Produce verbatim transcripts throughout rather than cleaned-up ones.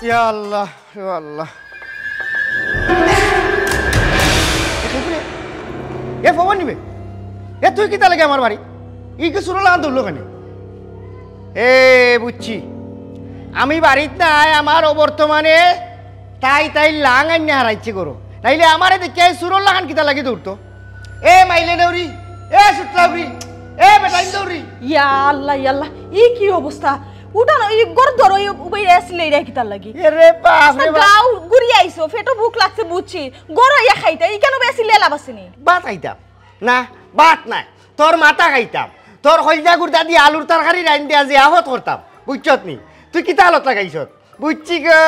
ইয়া আল্লাহ, ইয়া আল্লাহ। এ, এ ফবন নিবে? এ, তুই কিতা লাগে আমার বাড়ি? ই কি চুরর লাখান ধরলো কেনে? এ, বুঝছি। আমি বাড়িত নাই, আমার অবর্তমানে তাই তাই লাং আইন্যা হারাইছে গরো। নাইলে আমারে দেখিয়া ই চুরর লাখান কিতা লাগি দৌড়তো? এ মাইলে দেউরি, এ সুতলাউরি, এ বেটাইন দেউরি। ইয়া আল্লাহ, ইয়া আল্লাহ, ই কি অবস্থা? উঠা না, ই গর ধরো, ই উবাই রেস লইরা কিতার লাগি? এ রে বাপ রে বাপ। গাউ ঘুরি আইছো, পেটো ভুক লাগছে বুঝছি। গরো ইয়া খাইতা, ই কেনে বেশি লেলা বাসিনি? ভাত খাইতাম না, ভাত নাই। তোর মাথা খাইতাম, তোর কইলজা গুর্দা দি আলুর তরকারি রাইন দিয়া জিয়াফত করতাম, বুঝছত নি? তুই কিতা হালত লাগাইছত? বুঝছি গো,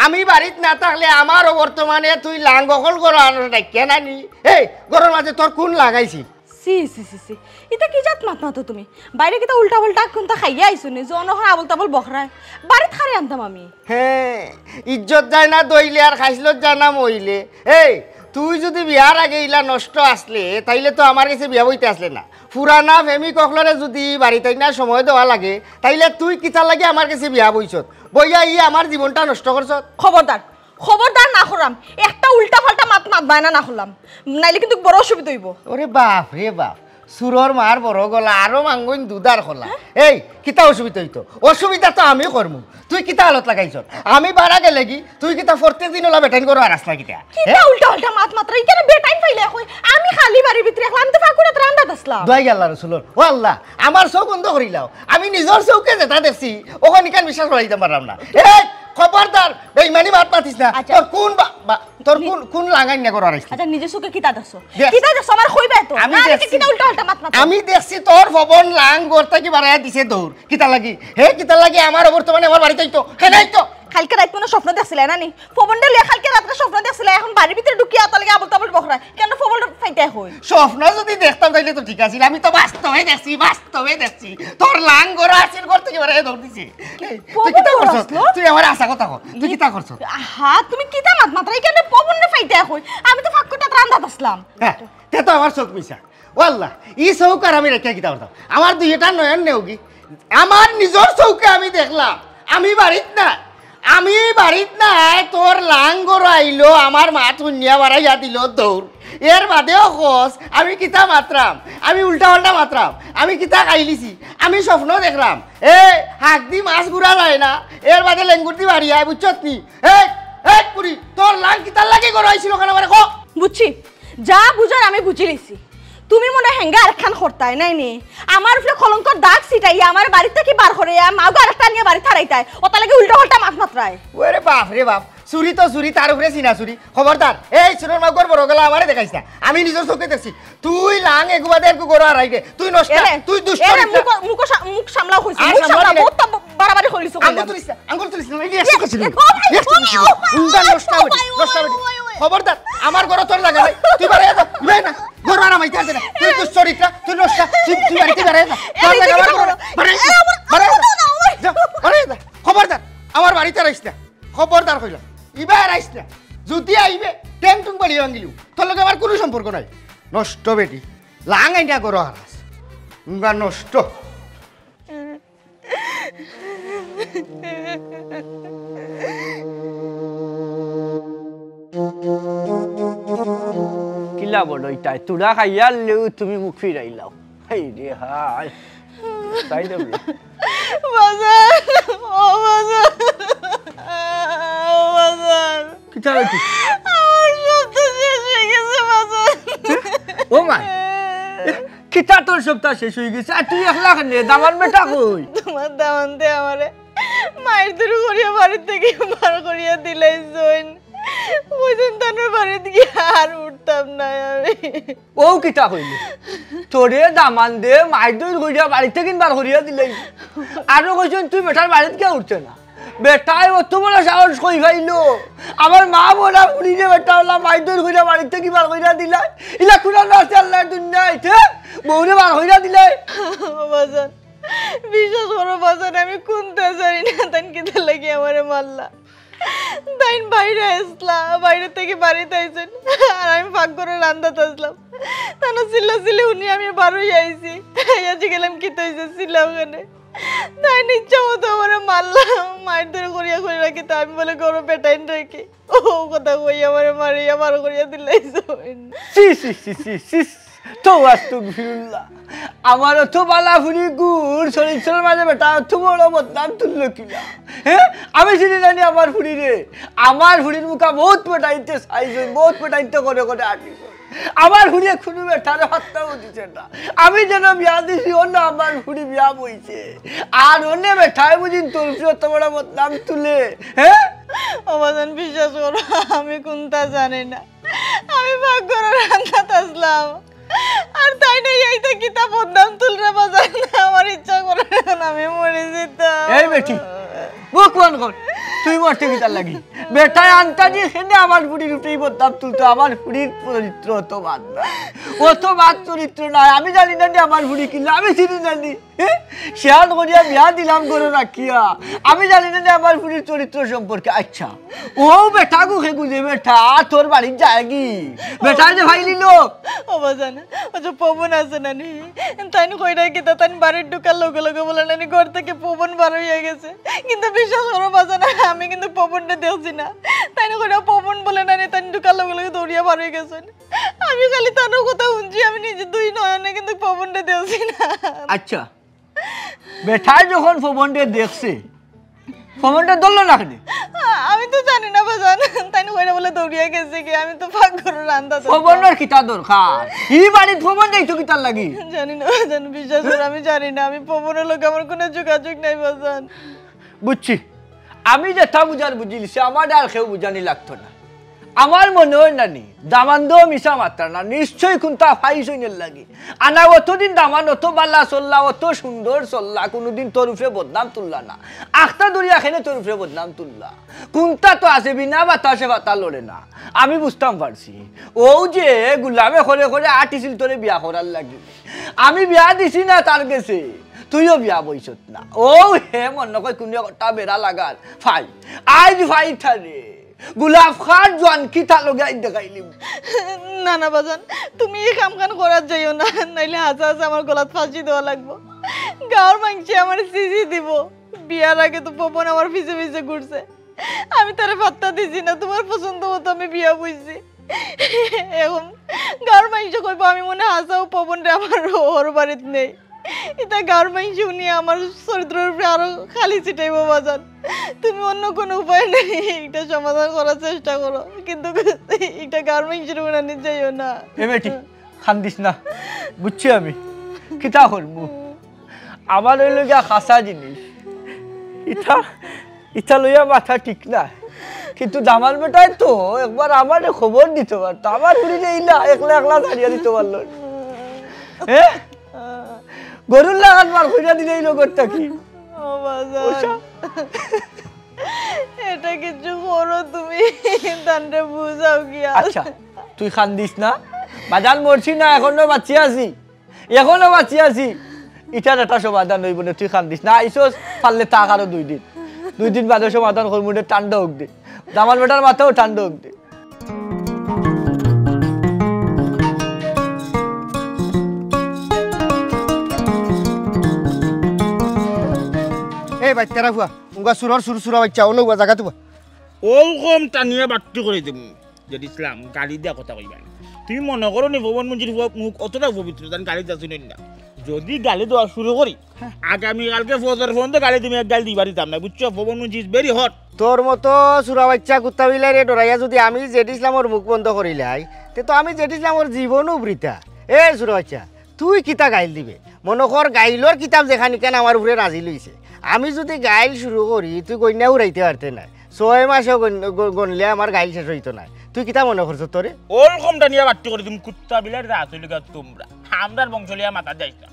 আমি বাড়িত না থাকলে আমারও বর্তমানে তুই লাং অকল গরো আনস না কেন আনি? এই গরর মাঝে তোর কোন লাগাইছি? ছি, ছি, ছি, ছি। ইতা কি জাত মাত মাতো তুমি? বাইরে কিতা উল্টা পাল্টা কোনটা খাইয়া আইছো নি? যে অনখন আবল তাবল বকরায়। বাড়িত খারে আনতাম আমি। হ্যাঁ, ইজ্জত যায় না দইলে আর খাইছলত যায় না মইলে। এই, তুই যদি বিয়ার আগে ইলা নষ্ট আসলে, তাইলে তো আমার গেছে বিয়া বইতে আসলে না। পুরানা প্রেমিক অকলরে যদি বাড়িত আইনা সময় দেওয়া লাগে, তাইলে তুই কিতার লাগি আমার গেছে বিয়া বইছত? বইয়া ই আমার জীবনটা নষ্ট করছত। খবরদার, খবরদার না করাম। একটা উল্টা পাল্টা মাত মাতবায় না, না করলাম। নাইলে কিন্তু বড় অসুবিধা অইবো। ওরে বাপ রে বাপ, চুরর মার বড় গলা, আরো মাঙ্গইন দুধার খোলা। এই, কিতা অসুবিধা অইতো? অসুবিধা তো আমি করমু। তুই কিতা হালত লাগাইছত? আমি বারা গেলেগি, তুই কিতা প্রত্যেক দিন ওলা বেটাইন গরো আরাস না কিতা? কিতা হে? উল্টা পাল্টা মাত মাতরা, ইখানো বেটাইন পাইলে কই? আমি খালি বাড়ির ভিতরে একলা, আমি তো ফাঁকুড়াত রান্দাত আসলাম। দোয়াই আল্লাহ রসুলর। ও আল্লাহ, আমার চউখ বন্ধ করিলাও। আমি নিজর চউখে যেটা দেখছি, অখন ইখান বিশ্বাস করাইতাম পারলাম না। এই, খবরদার, বেইমানি মাত মাতিস না। আচ্ছা। তোর কোন বা-, বা-, তোর নি- কোন, কোন লাং আইন্যা গরো আরাইছলি? আচ্ছা, নিজর চউখে কিতা দেখছো? দেখ। কিতা দেখছো? আমার কইবে তো। আমি না, দেখছি। কিতা উল্টা পাল্টা মাত মাতো? আমি দেখছি তোর ফবন লাং গর থাকি বারাইয়া দিছে দৌড়। কিতার লাগি? হে, কিতার লাগি আমার অবর্তমানে আমার বাড়িত আইতো? কেনে আইতো? কালকে রাইত কুনু স্বপ্ন দেখছিলায় না নি? ফবনরে লইয়া কালকে রাত্রে স্বপ্ন দেখছিলায়, অখন বাড়ির ভিতরে ঢুকিয়া অতা লাগি আবল তাবল বকরায়। কেনে ফবন ফাইতায় কই? স্বপ্ন যদি দেখতাম তাইলে তো ঠিক আছিল, আমি তো বাস্তবে দেখছি, বাস্তবে দেখছি। তোর লাং গরো আসিল, গর থাকি বারাইয়া দৌড় দিছে। এই, তুই ফবন কিতা গরো করছস? আসলো? তুই আমারে হাছা কথা ক, তুই কিতা করছস? আহা, তুমি কিতা মাত মাতরা? ইখানো ফবনরে ফাইতায় কই? আমি তো ফাঁকুড়াত রান্দাত আসলাম। হ্যাঁ, তে তো আমার চউখ মিছা। ও আল্লাহ, ই চউখ আর আমি রাখিয়া কিতা করতাম? আমার দুইটা নয়ন নেওগি। আমার নিজর চউখে আমি দেখলাম, আমি বাড়িত না, আমি বাড়িত নাই, তোর লাং গরো আইলো, আমার মাত হুনিয়া বারাইয়া দিলো দৌড়। এর বাদেও কস, আমি কিতা মাতরাম? আমি উল্টা পাল্টা মাতরাম? আমি কিতা খাইলিছি? আমি স্বপ্ন দেখরাম। এ, হাক দি মাছ গুরা যায় না, এর বাদে লেঙ্গুর দি বাড়ি আয়, বুঝছত নি? এই, এই পুরি, তোর লাং কিতার লাগি গরো আইছিল কেনে আমারে ক? বুঝছি, যা বুঝার আমি বুঝিলিছি। তুমি মনে হেঙ্গা আরেকখান করতায়, নায় নি? আমার উপরে কলঙ্কর দাগ ছিটাইয়া আমার বাড়িত থাকি বার করিয়া মাউগো আরেকটা আনিয়া বাড়িত হারাইতায়। অতা লাগি উল্টা পাল্টা মাত মাতরায়। ওরে বাপ রে বাপ, চুরি তো চুরি, তার উপরে চিনা চুরি। খবরদার, এই চুরর মাউগর বড় গলা আমারে দেখাইছ না। আমি নিজর চউখে দেখছি। তুই লাং এগু বাদে এগু গরো হারাইরে। তুই নষ্টা, এরে, তুই দুষ্ট এরে, চরিত্র। মুখ, মুখ সা-, মুখ সামলাও কইছি। আর মুখ সামলাও সামলাও, নি রে। বহুত তা ব-, বাড়াবাড়ি করিলিছো এ, আঙ্গুল কইলাম। তুলিস না, আঙ্গুল তুলিস না, এই যে এ, একটু করছিলি, এ, ও ভাই, একটু ও করছিলি। ভাই, ও ভাই, ও ভাই, উন্দা ও ভাই, নষ্টা ও হইলি, ভাই, ও ভাই, নষ্টা ও হইলি। ভাই। খবরদার, আমার ঘরো তোর লাগা নাই, তুই বাড়াইয়া যা, বাড়াইয়া যা, ঘরো আর আমাইতে আছে না, তুই দুষ্ট চরিত্র, তুই নষ্টা, তুই, তুই বাড়িতে বাড়াইয়া যা, এ, তোর এই লাগা যে আমার কি ঘরো, খবর? বাড়াইয়া যা, এই, আমার, বাড়াইয়া যা, বাড়াইয়া যা, খবরদার, আমার বাড়িতে আর আইস না, খবরদার কইলাম, ইবার আইস না, যদি আইবে, টেং টুং বাড়ি ভাঙিলিও, তোর লগে আমার কুনু সম্পর্ক নাই, নষ্ট বেটি, লাং আইনা ঘরো হারাস, উন্দা নষ্ট। কিলা বড় ইটায়, তুরা খাইয়ার লেউ তুমি মুখ ফিরাইলাও। হায় রে হায়। তাই দেবে। বাজান, ও বাজান, ও বাজান। কিতা হইছে? আমার সব তো শেষ হয়ে গেছে, বাজান। ও মা, এ, কিতা তোর সবতা শেষ হয়ে গেছে? আর তুই একলা কেনে? দামান বেটা কই? তোমার দামান্দে আমারে মাইর দূর করিয়া বাড়ি থাকি বার করিয়া দিলাইছইন। ওই দিন তানোর বাড়িত গিয়া আর উঠতাম না আমি। ও কিতা কইলে? তোরে দামান্দে মাইর দূর করিয়া বাড়ি থাকি বার করিয়া দিলাইছইন। আরো কইছইন তুই বেটার বাড়িত গিয়া উঠতে না। বেটায় অত বড় সাহস কই পাইলো? আমার মা বড়া ফুড়িরে বেটা ওলা মাইর দূর কইরা বাড়িত থাকি বার কইরা দিলাই। ইলা কুনানো আছে আল্লাহর দুনিয়াত, হে? বউরে বার কইরা দিলাই। ও বাজান, বিশ্বাস করো বাজান, আমি কুন্তা জানি না, তাইন কিতার লাগি আমারে মারলা। তাইন বাইরে আইছলা, বাইরে থাকি বাড়িত আইছইন, আর আমি পাকঘরো রান্দাত আছলাম। তানর চিল্লা চিল্লি হুনি আমি বার অইয়া আইছি। আইয়া জিগাইলাম কিতা অইছে, চিল্লাও কেনে? তাইন ইচ্ছা মতো আমারে মারলা, মাইর দূর করিয়া করিয়া তা আমি বলে ঘরো বেটাইন রেখে ও কথা কই আমারে মারিয়া বার করিয়া দিলাইছইন। ছি, ছি, ছি, ছি, ছি। তো আস্তুগফিরুল্লাহ। আমার অত বালা ফুরি গুর চরিত্রর মাঝে বেটা অত বড় বদনাম তুললো কিনা? হ্যাঁ, আমি চিনি জানি আমার ফুরিরে। আমার ফুরির মুখা বহুত পেটাইতে চাইছইন, বহুত পেটাইতে করে করে আটিছইন। আমার ফুরিয়ে কোনো বেটারে হত্যাও দিছে না। আমি যেন বিয়া দিছি, অন্য আমার ফুরি বিয়া বইছে। আর অন্য বেটায় বুঝিন তোর উপরে অত বড় বদনাম তুলে, হ্যাঁ? ও বাজান, বিশ্বাস করো, আমি কুন্তা জানি না। আমি পাকঘরর রান্দাত আছলাম। আর তাইন অইয়া ইতা কিতা বদনাম তুলরা বাজান, আমার ইচ্ছা করে এখন আমি মরি যাইতাম। এই বেটি, মুখ বন্ধ কর। তুই মরতে কিতার লাগি? বেটায় আন্তাজি খেনে আমার ফুরির উপরে ই বদনাম তুলতো, আমার ফুরির চরিত্র অত বাদ না। অত বাদ চরিত্র নায়। আমি জানি না নি আমার ফুরি কিলা, আমি চিনি না নি। হ্যাঁ? শেয়াল করিয়া বিয়া দিলাম ঘরো রাখিয়া। আমি জানি না নি আমার ফুরির চরিত্র সম্পর্কে। আচ্ছা, ও বেটা গো, হে গুজে বেটা, তোর বাড়িত যায়গি? বেটা যে ভাই নিল। ও বাজান, ও যে পবন আছে না নি, তাইন কইরা কিতা, তাইন বাড়িত ঢুকার লগে লগে বলে না নি ঘর থাকি পবন বার অইয়া গেছে। কিন্তু বিশ্বাস করো বাজান, আমি কিন্তু পবনরে দেখছি না। তাইন কইরা পবন বলে না নি, তাইন ঢুকার লগে লগে দৌড়িয়া বার অইয়া গেছইন। আমি খালি তানর কথা হুনছি, আমি নিজে দুই নয়নে কিন্তু পবনরে দেখছি না। আচ্ছা, বেটায় যখন পবনরে দেখছে, পবনরে ধরলো না কেনে? আমি তো জানি না বাজান, তাইন কইরা বলে দৌড়িয়া গেছে গি, আমি তো পাকঘরর রান্দাত আছলাম। পবনর কিতা দরকার? ই বাড়িত পবন যাইতো কিতার লাগি? জানি না বাজান, বিশ্বাস করো, আমি জানি না, আমি পবনর লগে আমার কোনো যোগাযোগ নাই বাজান। বুঝছি, আমি যেটা বুঝার বুঝিলিছি, আমারে আর কেউ বুঝানি লাগতো না। আমার মনে অয় না নি, দামান্দও মিছা মাতরা না, নিশ্চয় কুন্তা পাইছইন এর লাগি। আনা অতদিন দামান অত বালা চললা, অত সুন্দর চললা, কুনুদিন তোর উপরে বদনাম তুললা না। আখতা দরিয়া খেলে তোর উপরে বদনাম তুললা। কুন্তা তো আছে, বিনা বাতাসে পাতা লড়ে না। আমি বুঝতাম পারছি, অউ যে গুলামে করে করে আটিছিল তোরে বিয়া করার লাগি। আমি বিয়া দিছি না তার গেছে, তুইও বিয়া বইছত না। অউ হে মনো কয় কুনু একটা বেড়া লাগার ফাই, আইজ ফাই ঠারে। গোলাপ খার জোয়ান কিতা লগে আইন দেখাইলিম। না না বাজান, তুমি ই কামখান করাত যাইও না, নাইলে হাছা হাছা আমার গলাত ফাঁসি দেওয়া লাগবো। গাঁওর মাইনষে আমারে ছিছি দিবো। বিয়ার আগে তো পবন আমার পিছে পিছে ঘুরছে, আমি তারে পাত্তা দিছি না, তুমার পছন্দ মতো আমি বিয়া বইছি। এখন গাঁওর মাইনষে কইবো আমি মনে হাছাউ পবনরে আমার হউর বাড়িত নেই। ইতা গাঁওর মাইনষে হুনিয়া আমার চরিত্রর উপরে আরো কালি ছিটাইবো বাজান। তুমি অন্য কোনো উপায় নেই, ইটা সমাধান করার চেষ্টা করো, কিন্তু ইটা গাঁওর মাইনষর হুনানিত যাইও না। এ বেটি, কান্দিস না, বুঝছি আমি, কিতা করমু? আমার অইলো গিয়া খাসা জিনিস, ইটা, ইটা লইয়া মাথা ঠিক না। কিন্তু দামান বেটায় তো একবার আমারে খবর দিতো পারতো, আমার ফুরিরে ইলা একলা একলা ছাড়িয়া দিতো পারলো না। হ্যাঁ? গরুর লাগান বার কইরা দিলে এই লগর থাকি। ও বাজান, ওষা। এটা কিছু করো তুমি, তানরে বুঝাও গিয়া। আচ্ছা, তুই কান্দিস না, বাজান মরছি না, এখনো বাঁচিয়া আছি, এখনো বাঁচিয়া আছি। ইটার একটা সমাধান অইবো নে, তুই কান্দিস না। আইসস, পারলে থাক আরো দুই দিন, দুই দিন বাদে সমাধান করমু নে, ঠান্ডা অউক দে, দামান বেটার মাথাও ঠান্ডা অউক দে। এই বাইচ্চারা ফুয়া, উঙ্গা সুরর সুর সুরা বাইচ্চা, অনো উবা জাগাত উবা। অউ কম টানিয়া বাট্টি করি দিমু। জেড ইসলাম, গালি দিয়া কথা কইবা না। তুমি মনো করো নি পবন মুন্সির ফুয়া মুখ অতটা পবিত্র, তান গালি দিয়া শুনইন না। যদি গালি দেওয়া শুরু করি, আগামী কালকে ফজর পর্যন্ত গালি তুমি এক গালি দিবা দিতাম না, বুঝছো? পবন মুন্সি is very hot। তোর মতো সুরা বাইচ্চা কুত্তা বিলাইরে ডরাইয়া যদি আমি জেড ইসলামর মুখ বন্ধ করিলাই, তে তো আমি জেড ইসলামর জীবনও বৃথা। এ সুরা বাইচ্চা, তুই কিতা গাইল দিবে? মনো কর গাইলর কিতাব যেখান ইখান আমার উপরে নাজিল অইছে। আমি যদি গাইল শুরু করি, তুই গইন্না উড়াইতে পারতে নায়। ছয় মাসও গইন-, গ-, গনলে আমার গাইল শেষ অইতো নায়। তুই কিতা মনো করছস তোরে? অউ কম টানিয়া বাট্টি করি দিমু, কুত্তা বিলাইর জাত অইলো গিয়া তোমরা। আমরার বংশ লইয়া মাতাত যাইস না।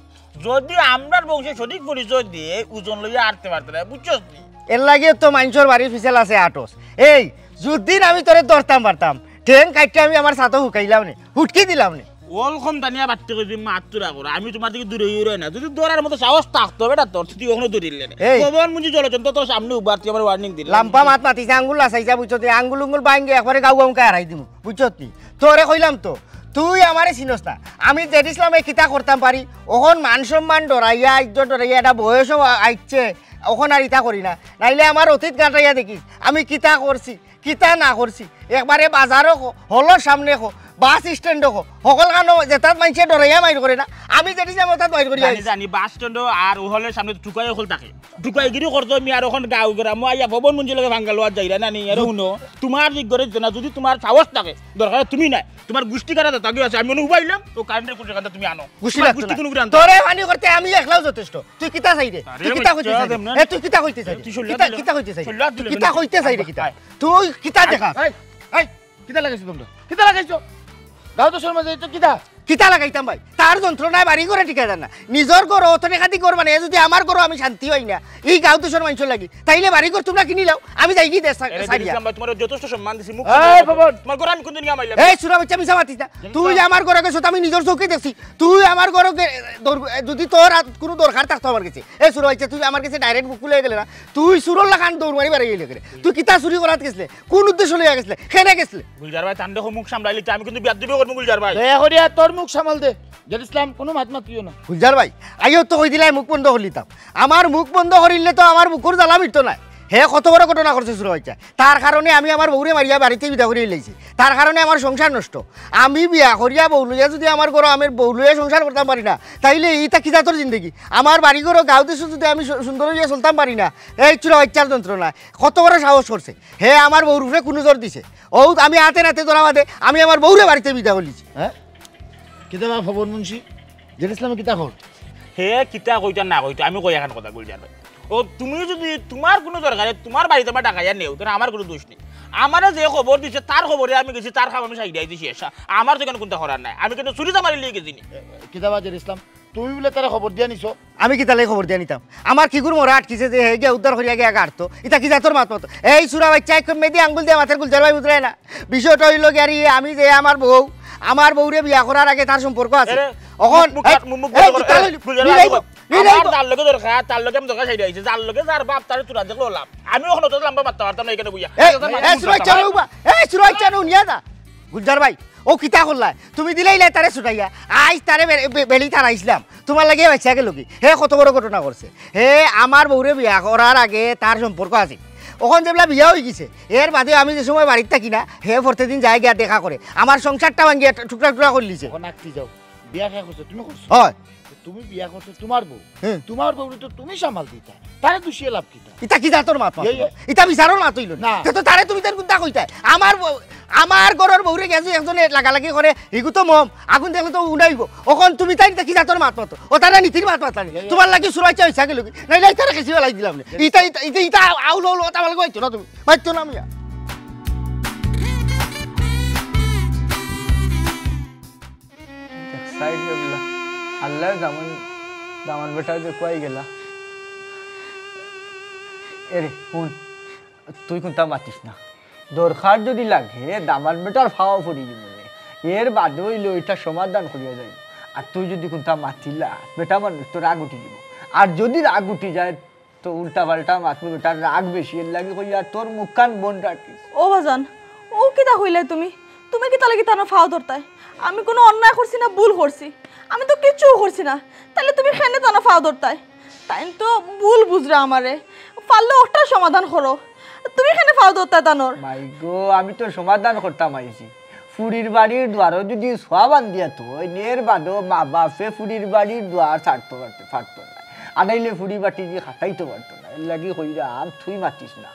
যদি আমরার বংশে সঠিক পরিচয় দিয়া ওজন লইয়া আটতে পারতে নায়, বুঝছস নি? এর লাগিও তো মাইনষর বাড়ির পিছাল আছে আটস। এই, যুদিন আমি তোরে ধরতাম পারতাম, ঠেং কাটিয়া আমি আমার ছাতো হুকাইলাম নে, হুটকি দিলাম নে। অউ কম টানিয়া বাট্টি করি দিমু, মাত তুরা করো। আমি তুমার থাকি দূরে অইরাম না। যদি ধরার মতো সাহস থাকতো বেটা তোর, তুই অখনো ধরিলে নে। এই। পবন মুন্সি জলচন্দ্র তোর সামনে উবা, তুই আমারে warning দিলে। লাম্বা মাত মাতিছে, আঙ্গুল লাসাইছা, বুঝছস নি? আঙ্গুল উঙ্গুল ভাঙ্গি একবারে গাউ গাউ করি হারাই দিমু, বুঝছস নি? তোরে কইলাম তো, তুই আমারে চিনস না। আমি জেড ইসলামে কিতা করতাম পারি, অখন মান সম্মান ডরাইয়া, ইজ্জত ডরাইয়া, এটা বয়সও আ-, আইছে, অখন আর ইতা করি না, নাইলে আমার অতীত গাটাইয়া দেখিস আমি কিতা করছি, কিতা না করছি। একবারে বাজারো কো, হলর সামনে কো, বাস স্ট্যান্ডো কো, হকল খানো যেতাত মাইনষে ডরাইয়া মাইর করে না, আমি যেটি যাই অতাত মাইর করি জানি, আইস। জানি, বাস স্ট্যান্ডো আর হলর সামনে টুকাই হকল থাকে। টুকাইগিরি করতো মি আর অখন গাঁও গ্রামো আইয়া ভবন মঞ্জিল লগে ভাঙ্গা লওয়াত যাইরা না নি, এরে হুনো। তোমার দিক করে দিতে না, যদি তোমার সাহস থাকে, দরকার তুমি নাই, তোমার গুষ্টি কারা দাতা গিয়ে আছে, আমি মনে উবাইলাম, ও কারেন্টের খুঁটি কান্দা তুমি আনো। গুষ্টি তোমার লাগতো গুষ্টি না। কোনো উড়ান তোরে পানি করতে আমি একলাও যথেষ্ট। তুই কিতা চাইরে? আরে তুই কিতা কইতে বাচ্চা, চাইরে? দেম না। এ, তুই কিতা কইতে চাইরে? তুই শরীর কিতা, দিলে কিতা না। কইতে চাইরে? শরীর দিলে কিতা না। কইতে চাইরে? আয়, কিতা? আয়। তুই কিতা আয়, দেখাস? আয়, আয়, কিতা লাগাইছো তোমরা? কিতা লাগাইছো? গাঁও দোষর মাঝে এটা কিতা? কিতা লাগাইতাম ভাই? তার যন্ত্রণায় বাড়ি ঘরে টিকা দেন না। নিজর ঘর অত টেকা দি ঘর বানাইয়া যদি আমার ঘরো আমি শান্তি হই না, এই গাঁও দোষর মানুষের লাগি, তাইলে বাড়ি ঘর তোমরা কিনি লাও, আমি যাই কি দেশ এরে সারিয়া। দেখলাম ভাই, তোমার যথেষ্ট সম্মান দিছি, মুখ এই সামনে বাবা। তোমার ঘর আমি কোনদিন গিয়া মাইলাম? এই সুরা বাচ্চা মিছা মাতিস না। তুই আমার ঘরে গেছো, আমি নিজর চোখে দেখছি। তুই আমার ঘরে গে-, দর-, যদি তোর আর কোনো দরকার থাকতো আমার কাছে, এই সুরা বাচ্চা, তুই আমার কাছে ডাইরেক্ট বুক খুলে গেলে না, তুই সুরর লাখান দৌড় মারি বাড়ি গেলে। তুই কিতা চুরি করাত গেছলে? কোন উদ্দেশ্য লইয়া গেছলে? কেনে গেছলে? গুলজার ভাই, তান দেখো মুখ সামলাইলে তো আমি কিন্তু বিয়াদবি করবো গুলজার ভাই। দয়া করিয়া তোর মুখ সামাল দে। জের ইসলাম, কোনো মাত মাতিও না। গুলজার ভাই, আইও তো কই দিলাই মুখ বন্ধ করিলিতাম। আমার মুখ বন্ধ করিলে তো আমার বুকুর জ্বালা মিটতো না। হে কত বড় ঘটনা করছে সুরা বাচ্চা। তার কারণে আমি আমার বউরে মারিয়া বাড়িতে বিদা করিয়া লাইছি। তার কারণে আমার সংসার নষ্ট। আমি বিয়া করিয়া বউ লইয়া যদি আমার ঘরো আমি বউ লইয়া সংসার করতাম পারি না, তাইলে ইটা কি জাতর জিন্দেগি? আমার বাড়ি ঘরো গাঁও দেশো যদি আমি সু-, সুন্দর হইয়া চলতাম পারি না, এই চুরা বাচ্চার যন্ত্রণায় কত বড় সাহস করছে। হে আমার বউর উপরে কুনজর দিছে। ও আমি হাতে নাতে ধরা বাদে আমি আমার বউরে বাড়িতে বিদা করিলিছি। হ্যাঁ? কিতা বা খবর মুন্সি? জের ইসলামে কিতা খবর? হে কিতা কইতা না কইতা, আমি কই এখন কথা গুলজার ভাই। ও তুমি যদি তোমার কোনো দরকারে তোমার বাড়িতে আমার ডাকাইয়া নেও, তাহলে আমার কোনো দোষ নেই। আমারে যে খবর দিছে, তার খবরে আমি গেছি, তার খাম আমি সাইডে আইছি শেষ। আমার তো এখানে কোনটা করার নাই, আমি কিন্তু চুরি চামারি লিয়ে গেছি নি। এ, কিতা বা জের ইসলাম, তুমি বলে তারা খবর দিয়া নিছো? আমি কিতা লাগি খবর দিয়া নিতাম? আমার কিগুর মরা আটকিছে যে হে গিয়া উদ্ধার করিয়া গিয়া গাড়তো। ইটা কি জাতর মাত মাতো? এই সুরা বাচ্চা এক মেদি আঙ্গুল দিয়া মাথার গুলজার ভাই বুঝলে না? বিষয়টা হইল গিয়া রে, আমি যে আমার বউ, আমার বউরে বিয়া করার আগে তার সম্পর্ক আছে। এরে, অখন মুখ, মুখ, এই, মুখ, মুখ এই, বন্ধ করো। তাহলে এই, গুলজার ভাই, নিলাইবো, আমার নিলাইবো। যার লগে দরকার, তার লগে আমি দরকার সাইডে আইছি। যার লগে যার বাপ, তারে তোরা দেখলো লাভ। আমি অখন অত লম্বা মারতে পারতাম না এখানে বইয়া। এই, এই, এই, সুরা বাচ্চা, ওবা, এই, সুরা বাচ্চা, নো, নিয়া যা। গুলজার ভাই, ও কিতা করলায়? তুমি দিলাইলায় তারে ছুটাইয়া। আইজ তারে বে-, বে-, বেলি তারাইছলাম। তোমার লাগিয়া বাঁচিয়া গেল কি? হে কত বড় ঘটনা করছে। হে আমার বউরে বিয়া করার আগে তার সম্পর্ক আছে। অখন যেবলা বিয়া হই গেছে, এর বাদে আমি যে সময় বাড়িত থাকি না, হে প্রতিদিন যায় গিয়া দেখা করে। আমার সংসারটা ভাঙ্গিয়া টুকরা টুকরা করিলিছে। অখন আটকি যাও। বিয়া কে করছো? তুমি করছো? হয়। তুমি বিয়া করছো তোমার বউ। হ্যাঁ। তোমার বউরে তো তুমি সামাল দিতা। তারে দুষিয়ে লাভ কিতা? ইটা কি জাতর মাত মাতো? ইয়ে, ইয়ে। ইটা বিচারর মাত হইল না। না। তে তো তারে তুমি তার গুন্ডা কইতায়। আমার বউ, আমার ঘরর বউরে গেছে একজনে লাগালাগি করে, হিগু তো মম, আগুন দেখলে তো উড়াইব। অখন তুমি তাই ইটা কি জাতর মাত মাতো? ও তারা নীতির মাত মাতলানি। ইয়ে, ইয়ে। তোমার লাগি সুরা বাচ্চা হইছে গেল কি? নাই, নাই, তারা খেসি বেলাই দিলাম না। ইটা, ইটা, ইটা, ইটা আউল, আউল, ওটা ভালো কইছো না তুমি। মারছো না মিয়া। সাইড হইলা। আল্লাহ জামান, জামান বেটা যে কই গেলা। এরে, হুন, তুই কুনতা মাতিস না। দরকার যদি লাগে, দামান বেটার ফাও পড়ি দিব রে। এর বাদে হইলে ওইটা সমাধান করিয়া যাই। আর তুই যদি কুনতা মাতিলা, বেটা মানুষ তো রাগ উঠি দিব। আর যদি রাগ উঠি যায়, তো উল্টা পাল্টা মাতমু, বেটার রাগ বেশি, এর লাগি কই আর তোর মুখখান বন্ধ রাখিস। ও বাজান, ও কিতা কইলে তুমি? তুমি কিতা লাগি তানর ফাও ধরতায়? আমি কোনো অন্যায় করছি না ভুল করছি? আমি তো কিচ্ছু করছি না, তাইলে তুমি কেনে তানর ফাও ধরতায়? তাইন তো ভুল বুঝরা আমারে, পারলে ওটার সমাধান করো। তুমি কেনে ফাও ধরতায় তানর? মাই গো, আমি তো সমাধান করতাম আইছি। ফুড়ির বাড়ির দুয়ারো যদি সোয়া বান্ধিয়া থয়, এর বাদেও মা বাপে ফুড়ির বাড়ির দুয়ার ছাড়তো পারতো, পারতো না। আনাইলে ফুড়ি বাটি যে খাটাইতো পারতো না। এর লাগি কইরাম, তুই মাতিস না।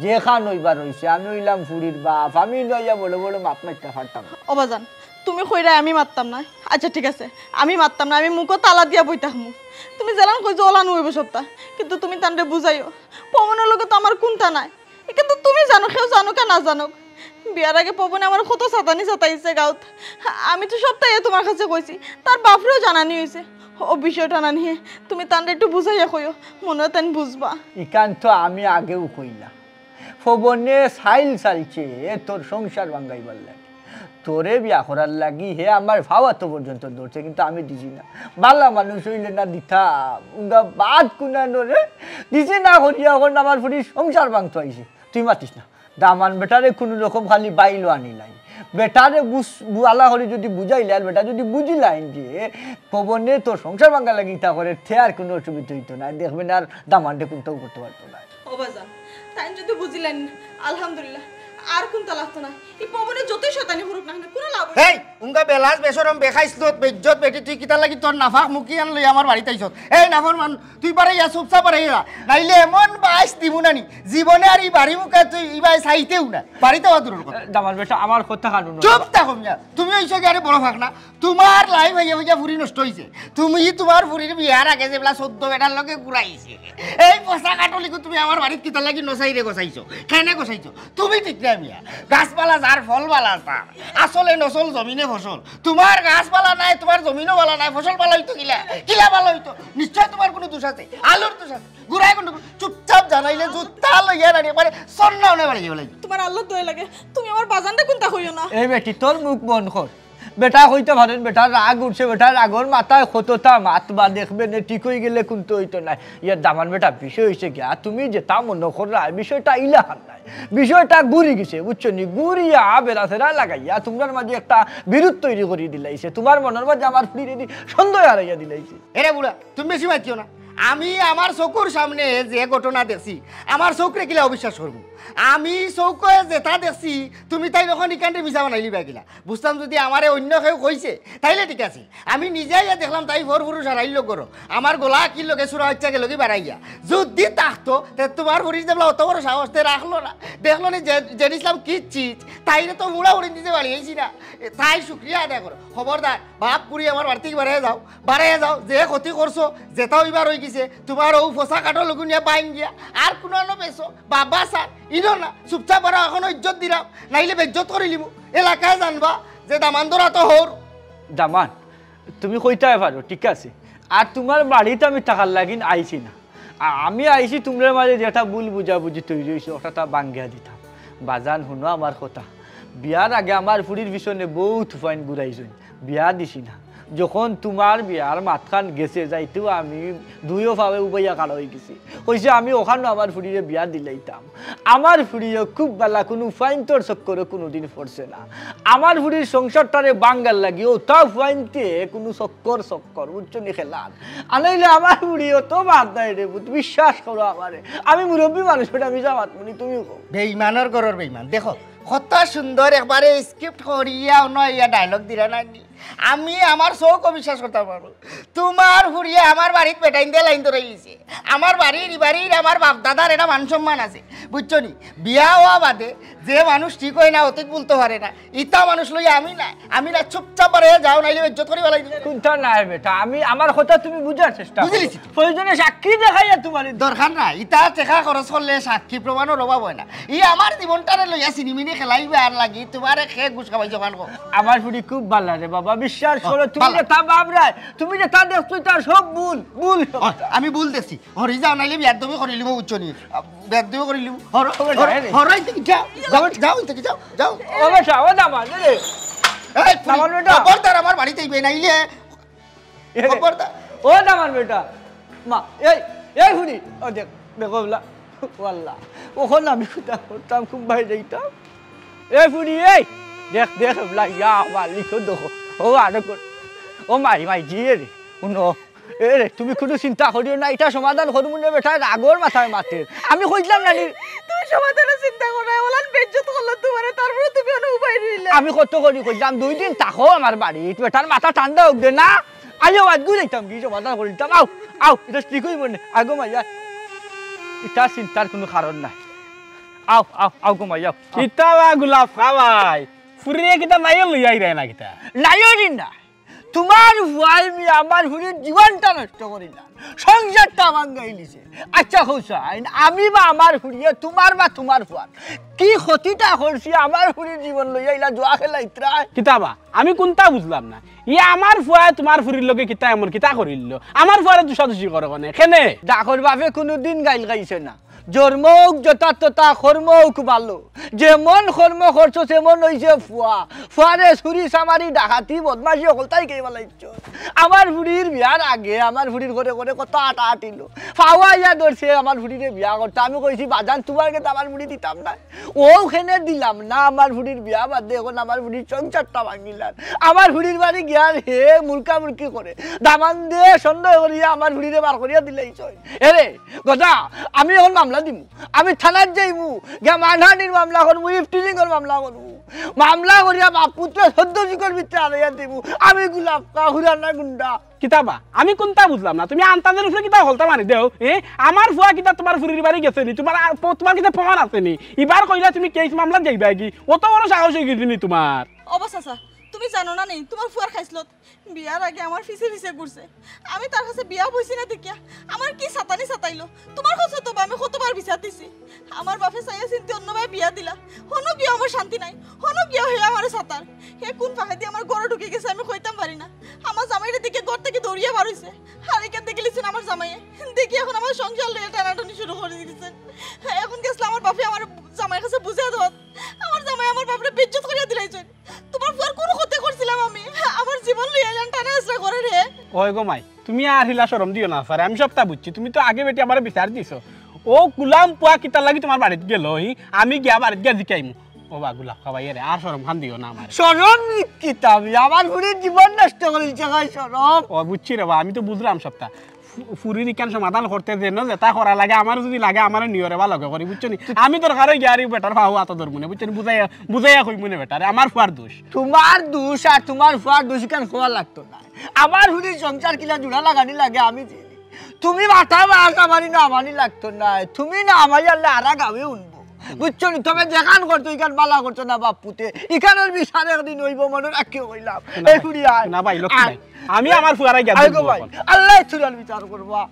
যে খান হইবার হইছে, আমি হইলাম ফুড়ির বাপ, আমি লইয়া বড় বড় মাত মারতে পারতাম না। ও বাজান, তুমি কইরায় আমি মাততাম না। আচ্ছা, ঠিক আছে, আমি মাততাম না, আমি মুখো তালা দিয়া বই থাকমু। তুমি যেলান কইছো ওলান হইব সবটা, কিন্তু তুমি তানরে বুঝাইও, পবনর লগে তো আমার কুনতা নাই। কিন্তু তুমি জানো, কেউ জানো কে না জানো, বিয়ার আগে পবনে আমার কত সাতানি সাতাইছে গাঁওত। আমি তো সবটাই তোমার কাছে কইছি, তার বাপরেও জানানি হইছে। ও বিষয়টা না নিয়ে তুমি তানরে একটু বুঝাইয়া কইও, মনে হয় তাইন বুঝবা। ইখান তো আমি আগেও কইলাম, পবনে সাইল সালছে তোর সংসার ভাঙ্গাইবার লাগি, তোরে বিয়া করার লাগি হে আমার ফাও আতো পর্যন্ত ধরছে, কিন্তু আমি দিছি না। বালা মানুষ হইলে না দিতাম, উঙ্গা বাদ কুনানো রে, দিছি না করিয়া অখন আমার ফুড়ির সংসার ভাঙতো আইছে। তুই মাতিস না, দামান বেটারে কুনু রকম খালি বাইলো আনিলাই। বেটারে বুঝ-, বালা করি যুদি বুঝাইলে আর বেটা যুদি বুঝিলাইন যে পবনে তো সংসার ভাঙ্গার লাগি ইতা করে, তে আর কুনু অসুবিধা অইতো নায়। দেখবেন আর দামানরে কুন্তাও করতে পারতো নায়। ও বাজান, তাইন যুদি বুঝিলাইন, আলহামদুলিল্লাহ, আর কুন্তা লাগতো নায়। ই পবনে যতই শয়তানি করুক না কেনে, কুনু লাভ অইতো এই, নায়। উঙ্গা বেলাস বেশরম বেখাইছত বেইজ্জত বেটি, তুই কিতার লাগি তোর নাফাক মুখি আন লই আমার বাড়িত আইছত? এই নাফরমান, তুই বারাইয়া, চুপচাপ বারাইয়া। নাইলে এমন বাইস দিমু নানি, জীবনে আর ই বাড়ি মুখে তুই ইবায় চাইতেও না। বাড়িত আওয়া দূরর কথা। দামান বেটা, আমার কথা কানো না। চুপ থাকো মিয়া। তুমি অইছো গিয়া আরে বড় ফাকনা। তুমার লাই ভাইয়া ভাইয়া ফুরি নষ্ট অইছে। তুমি তুমার ফুরির বিয়ার আগে যেবলা চৌদ্দ বেটার লগে ঘুরাইছে, এই পচা কাটলিগু তুমি আমার বাড়িত কিতার লাগি নচাইরে গছাইছো? কেনে গছাইছো? তুমি ঠিক না মিয়া। গাছপালা যার, ফল বালা তার। আসলে নসল জমিনে ফসল। তুমার গাছ বালা নাই, তুমার জমিনও বালা নাই, ফসল বালা অইতো কিলা? কিলা বালা অইতো? নিশ্চয় তুমার কুনু দোষ আছে, আল্লার দোষ আছে। ঘুরাই কুনু চুপচাপ জানাইলে জুতা লইয়া নানি একবারে সন্না অনে বাড়ি যাইবা লাগি। তুমার আল্লার দোয়াই লাগে, তুমি আমার বাজানরে কুন্তা কইও না। এই বেটি, তোর মুখ বন্ধ কর। বেটা কইতে পারেন, বেটা রাগ উঠছে, বেটা রাগর মাথায় কততা মাত বা দেখবে নে, ঠিক অই গেলে কুন্তা অইতো নায়। ইয়া দামান বেটা, বিষয় অইছে গিয়া, তুমি যেতা মনো কররায়, বিষয়টা ইলাখান নায়। বিষয়টা ঘুরি গেছে, বুঝছো নি? ঘুরিয়া বেড়াছেড়া লাগাইয়া তুমরার মাঝে একটা বিরোধ তৈরি করি দিলাইছে। তুমার মনর মাঝে আমার ফুরিরে দি সন্দেহ হারাইয়া দিলাইছে। এরে বুড়া, তুমি বেশি মাতিও না। আমি আমার চকুর সামনে যে ঘটনা দেখছি, আমার চকুরে কিলা অবিশ্বাস করমু? আমি চকুয়ে যেতা দেখছি, তুমি তাইন অখন ইখানরে মিছা বানাইলিবায় কিলা? বুঝতাম যুদি আমারে অইন্য কেউ কইছে, তাইলে ঠিক আছে। আমি নিজে আইয়া দেখলাম তাই পরপুরুষ হারাইল ঘরো। আমার গলা কির লগে চুরা বাচ্চা গেলোগি বারাইয়া। যুদি থাকতো, তে তুমার ফুরির যেবলা অত বড় সাহস, তে রাখলো না। দেখলো নি যে, জেড ইসলাম কি চিজ, তাইরে তো মুড়া উড়িন দিতে বাড়ি আইছি না। এ, তাই শুক্রিয়া আদায় করো। খবরদার, বাপ ফুরি আমার বাড়ি থাকি বারাইয়া যাও, বারাইয়া যাও। যে ক্ষতি করছো, যেতা অইবার অই গেছে, তুমার অউ পচা কাটলিগু নিয়া বাইন গিয়া, আর কুনু আনো বেচো, বাবা স্যার, ইনো না, চুপচাপ বারাও, অখনো ইজ্জত দিরাম, নাইলে বেইজ্জত করিলিমু। এলাকায় জানবা যে দামান ধরা তো হউর। দামান, তুমি কইতায় পারো, ঠিক আছে। আর তুমার বাড়িত আমি থাকার লাগিন আইছি না। আ-, আমি আইছি তুমরার মাঝে যেতা ভুল বুঝাবুঝি তৈরি অইছে, অতাতা ভাঙ্গিয়া দিতাম। বাজান, হুনো আমার কথা। বিয়ার আগে আমার ফুরির পিছনে বউত ফুয়াইন ঘুরাইছইন, বিয়া দিছি না। যখন তুমার বিয়ার মাতখান গেছে, যাইতেউ আমি দুইও পাওয়ে উবাইয়া খাড়া অই গেছি। কইছি, আমি অখানো আমার ফুরিরে বিয়া দিলাইতাম। আমার ফুরিও খুব বালা, কুনু ফুয়াইন্তর চক্করো কুনুদিন পড়ছে না। আমার ফুরির সংসারটারে ভাঙ্গার লাগি অতা ফুয়াইন্তে কুনু চক্কর চক্কর, বুঝছো নি, খেলার। আনাইলে আমার ফুরিও তো বাদ নাই রে, বুঝ-, বিশ্বাস করো আমারে। আমি মুরব্বি মানুষ, অটা মিছা মাতমু নি, তুমি কও। বেইমানর ঘরর বেইমান। দেখো, কত সুন্দর একবারে script করিয়া অনো ইয়া dialogue দিরা না নি? আমি আমার চউখো বিশ্বাস করতাম পারমু। তুমার ফুরিয়ে আমার বাড়িত বেটাইন দিয়া লাইন ধরাইলিছে। আমার বাড়ির, ই বাড়ির আমার বাপ দাদার একটা মান সম্মান আছে, বুঝছো নি? বিয়া অওয়া বাদে যে মানুষ ঠিক অয় না, অতীত ভুলতো পারে না, ইতা মানুষ লইয়া আমি না, আমি না, চুপচাপ বারাইয়া যাও, নাইলে বেইজ্জত করি ফালাই দিমু। কুন্তা নায় বেটা, আমি আমার কথা তুমি বুঝার চেষ্টা করো। বুঝিলিছি তো। প্রয়োজনে সাক্ষী দেখাইয়া তুমারে দরকার নাই, ইতা টেকা খরচ করলে সাক্ষী প্রমাণর অভাব অয় না। ই আমার জীবনটারে লইয়া ছিনিমিনি খেলাইবার লাগি তুমারে কে ঘুষ খাওয়াইছে অখান কও। আমার ফুরি খুব বালা রে বাবা, বিশ্বাস করো, তুমি যেতা ভাবরায়, তুমি যেতা দেখছো, ইতা সব ভুল, ভুল সব। অয়, আমি ভুল দেখছি। হরি যাও, নাইলে বেয়াদবি করিলিমু, বুঝছো নি? বেয়াদবি করিলিমু। হরো, হরো, হরো, হরো, ইতে যাও, যাও, যাও, ইতে যাও, যাও। ও বেটা, ও দামান, এ রে। এই, ফুরি, দামান বেটা। খবরদার আমার বাড়িত আইবে, নাইলে এ রে। খবরদার। ও দামান বেটা। মা, এই, এই ফুরি, ও দেখ, দেখো বলা, ও আল্লাহ, অখন আমি কুতা করতাম, কুনবায় যাইতাম। এ ফুরি, এই, দেখ, দেখ, বলা, ইয়া, মালিক, ও দেখো, ও আরো কর, ও মাই, মাই, জি রে, হুনো, এ রে, তুমি কুনু চিন্তা করিও না, ইতা সমাধান করমু নে বেটা, রাগর মাথায় মাতের। আমি কইছিলাম না নি? তুমি সমাধানর চিন্তা কররায়, অলান বেইজ্জত করলো তুমারে, তারপরে তুমি অনো উবাই রইলায়। আমি কত করি কইছিলাম, দুই দিন থাকো আমার বাড়িত, বেটার মাথা ঠান্ডা অউক দে না। আইও, আইজকু যাইতাম গি, সমাধান করি দিতাম। আও, আও, ইটা ঠিক অইবো নে। আও গো মাইয়া, ইতা চিন্তার কুনু কারণ নাই। আও, আও, আও গো মাইয়া, আও। ইতা বা গোলাপ খাওয়াই, ফুরিয়ে কিতা নাইও লইয়া আইরায় না কিতা? নাইও নি না। তুমার ফুয়ায় মিয়া আমার ফুরির জীবনটা নষ্ট করিলার, সংসারটা ভাঙ্গাইলিছে। আচ্ছা কও চাইন, আমি বা আমার ফুরিয়ে তুমার বা তুমার ফুয়ার কি ক্ষতিটা করছি? আমার ফুরির জীবন লইয়া ইলা জুয়া খেলাইতরায়। কিতা বা, আমি কুনতা বুঝলাম না। ইয়া আমার ফুয়ায় তুমার ফুরির লগে কিতা এমন কিতা করিলো? আমার ফুয়ারে দুষাদুষি করো কেনে? কেনে? ডাকর বাপে কুনুদিন গাইল খাইছে না। জন্মউক যথা তথা, কর্মউক ভালো। যেমন কর্ম করছো, তেমন অইছে ফুয়া। ফুয়ারে চুরি, চামারি, ডাকাতি, বদমাশি, হকলতাই করি ফালাইছো। আমার ফুড়ির বিয়ার আগে আমার ফুড়ির ঘরে ঘরে কত আটা আটিল। ফাওয়া আইয়া ধরছে আমার ফুড়িরে বিয়া করতা। আমি কইছি, "বাজান, তুমার গেছে আমার ফুড়ি দিতাম না।" অউ কেনে দিলাম না, আমার ফুড়ির বিয়া বাদে অখন আমার ফুড়ির সংসারটা ভাঙ্গিলার। আমার ফুড়ির বাড়ি গিয়ার হে মুরকা মুরকি করে। দামান্দে সন্দেহ করিয়া আমার ফুড়িরে বার করিয়া দিলাইছইন। এরে, গদা, আমি অখন মামলা দিমু, আমি থানাত যাইমু, গিয়া মানহানির মামলা করমু, ইফটিজিংর মামলা করমু, মামলা করিয়া বাপ পুতরে চৌদ্দ শিকর ভিতরে আড়াইয়া দিমু। আমি গুলাব খা, হুরানা গুন্ডা। কিতা বা, আমি কুনতা বুঝলাম না, তুমি আন্তাজর উপরে কিতা হকলতা মারি দেও? এ, আমার ফুয়া কিতা তুমার ফুড়ির বাড়ি গেছে নি? তুমার আর প-, তুমার কিতা প্রমাণ আছে নি? ইবার কইলা তুমি কেস মামলাত যাইবায় গি? অত বড় সাহস অইগেছে নি তুমার? ওবা চাচা, তুমি জানো না নি, তুমার ফুয়ার খাইছলত বিয়ার আগে আমার পিছে পিছে ঘুরছে। আমি তার গেছে বিয়া বইছি না দেখিয়া আমার কি সাতানি সাতাইলো। তুমার গেছে তো বা আমি কতবার বিচার দিছি। আমার বাপে চাইয়া চিন্তে অন্যবায় বিয়া দিলা। হনো গিয়া আমার শান্তি নাই, হনো গিয়া হে আমারে সাতার। হে কুন ফাঁকেদি আমার ঘরো ঢুকি গেছে আমি কইতাম পারি না। আমার জামাইরে দেখি ঘর থাকি দৌড়িয়া বার অইছে। আর ইখান দেখিলিছইন আমার জামাইয়ে। দেখি অখন আমার সংসার লইয়া টানাটানি শুরু করি দিছইন। অখন গেছলা আমার বাপে আমার জামাইর গেছে বুঝাই দেওয়াত। আমার জামাই আমার বাপরে বেইজ্জত করিয়া দিলাইছইন। তুমার ফুয়ার কুনু ক্ষতি করছিলাম আমি? আমার জীবন লইয়া ইলান টানা হেচড়া করে রে। ওই গো মাই, তুমি আর হিলা শরম দিও না, স্যার, আমি সবটা বুঝছি। তুমি তো আগে বেটি আমারে বিচার দিছো। অউ গুলাম ফুয়া কিতার লাগি তুমার বাড়িত গেল, হি? আমি গিয়া বাড়িত গিয়া জিকাইমু। ওবা গুলাব খা ভাই, এরে আর শরম খান দিও না আমারে। শরম কিতা আমি? আমার ফুড়ির জীবন নষ্ট করিলিছে, কই শরম? ও বুঝছি রে বা, আমি তো বুঝলাম সবটা। ফু-, ফুড়ির ইখান সমাধান করতে যেন যেতা করা লাগে, আমারে যুদি লাগে, আমারে নিও রে বা লগে করি, বুঝছো নি? আমি দরকার অয় গিয়া আর ই বেটার ফাও আতো ধরমু নে, বুঝছো নি? বুঝাইয়া, বুঝাইয়া কইমু নে বেটারে, আমার ফুয়ার দোষ। তুমার দোষ আর তুমার ফুয়ার দোষ ইখান কওয়া লাগতো না। আমার ফুড়ির সংসার কিলা জুড়া লাগানি লাগে আমি জানি। তুমি মাথা মার আমারে না আমানি লাগতো না। তুমি না আমাই আনলে আরা গাঁওয়ে উনবো। বুঝছো নি? তবে যেখান করছো ইখান বালা করছো না বাপ পুতে। ইখানর বিচার একদিন অইবো মনো রাখিও কইলাম। না এই ভাই, ফুড়ি আয়। না ভাই, লক্ষ্মী আয়। ভাই। আমি আমার ফুয়ারে গিয়া আয় গো দেখমু ভাই, অখন। আল্লায় তুরার বিচার করবা।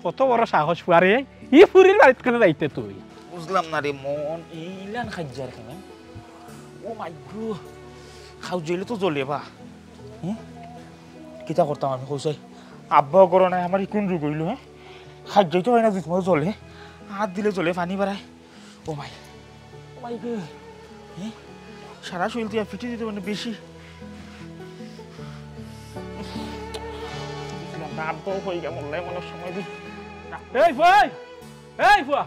কত বড় সাহস ফুয়ারে, ই ফুড়ির বাড়িত কেনে যাইতে তুই? বুঝলাম না রে মন, ইলান খাইজ্জার কেনে? ও মাই গো, খাউজাইলে তো জ্বলে বা। হুম? কিতা করতাম আমি, কও চাই? আব্বাও ঘরো নাই, আমার ই কুন রোগ অইলো, হে? খাইজ্জাইতে পারি না, দুই সময় জ্বলে। হাত দিলে জ্বলে, পানি বারায়। ও মাই, ও মাই গো, হে? সারা শরীল দিয়া ফিটি দিতে মানে বেশি। বুঝলাম না, আব্বাও কই গেল, মনে হয় মনে হয় সময় দি। এই ফুয়া, এই ফুয়া,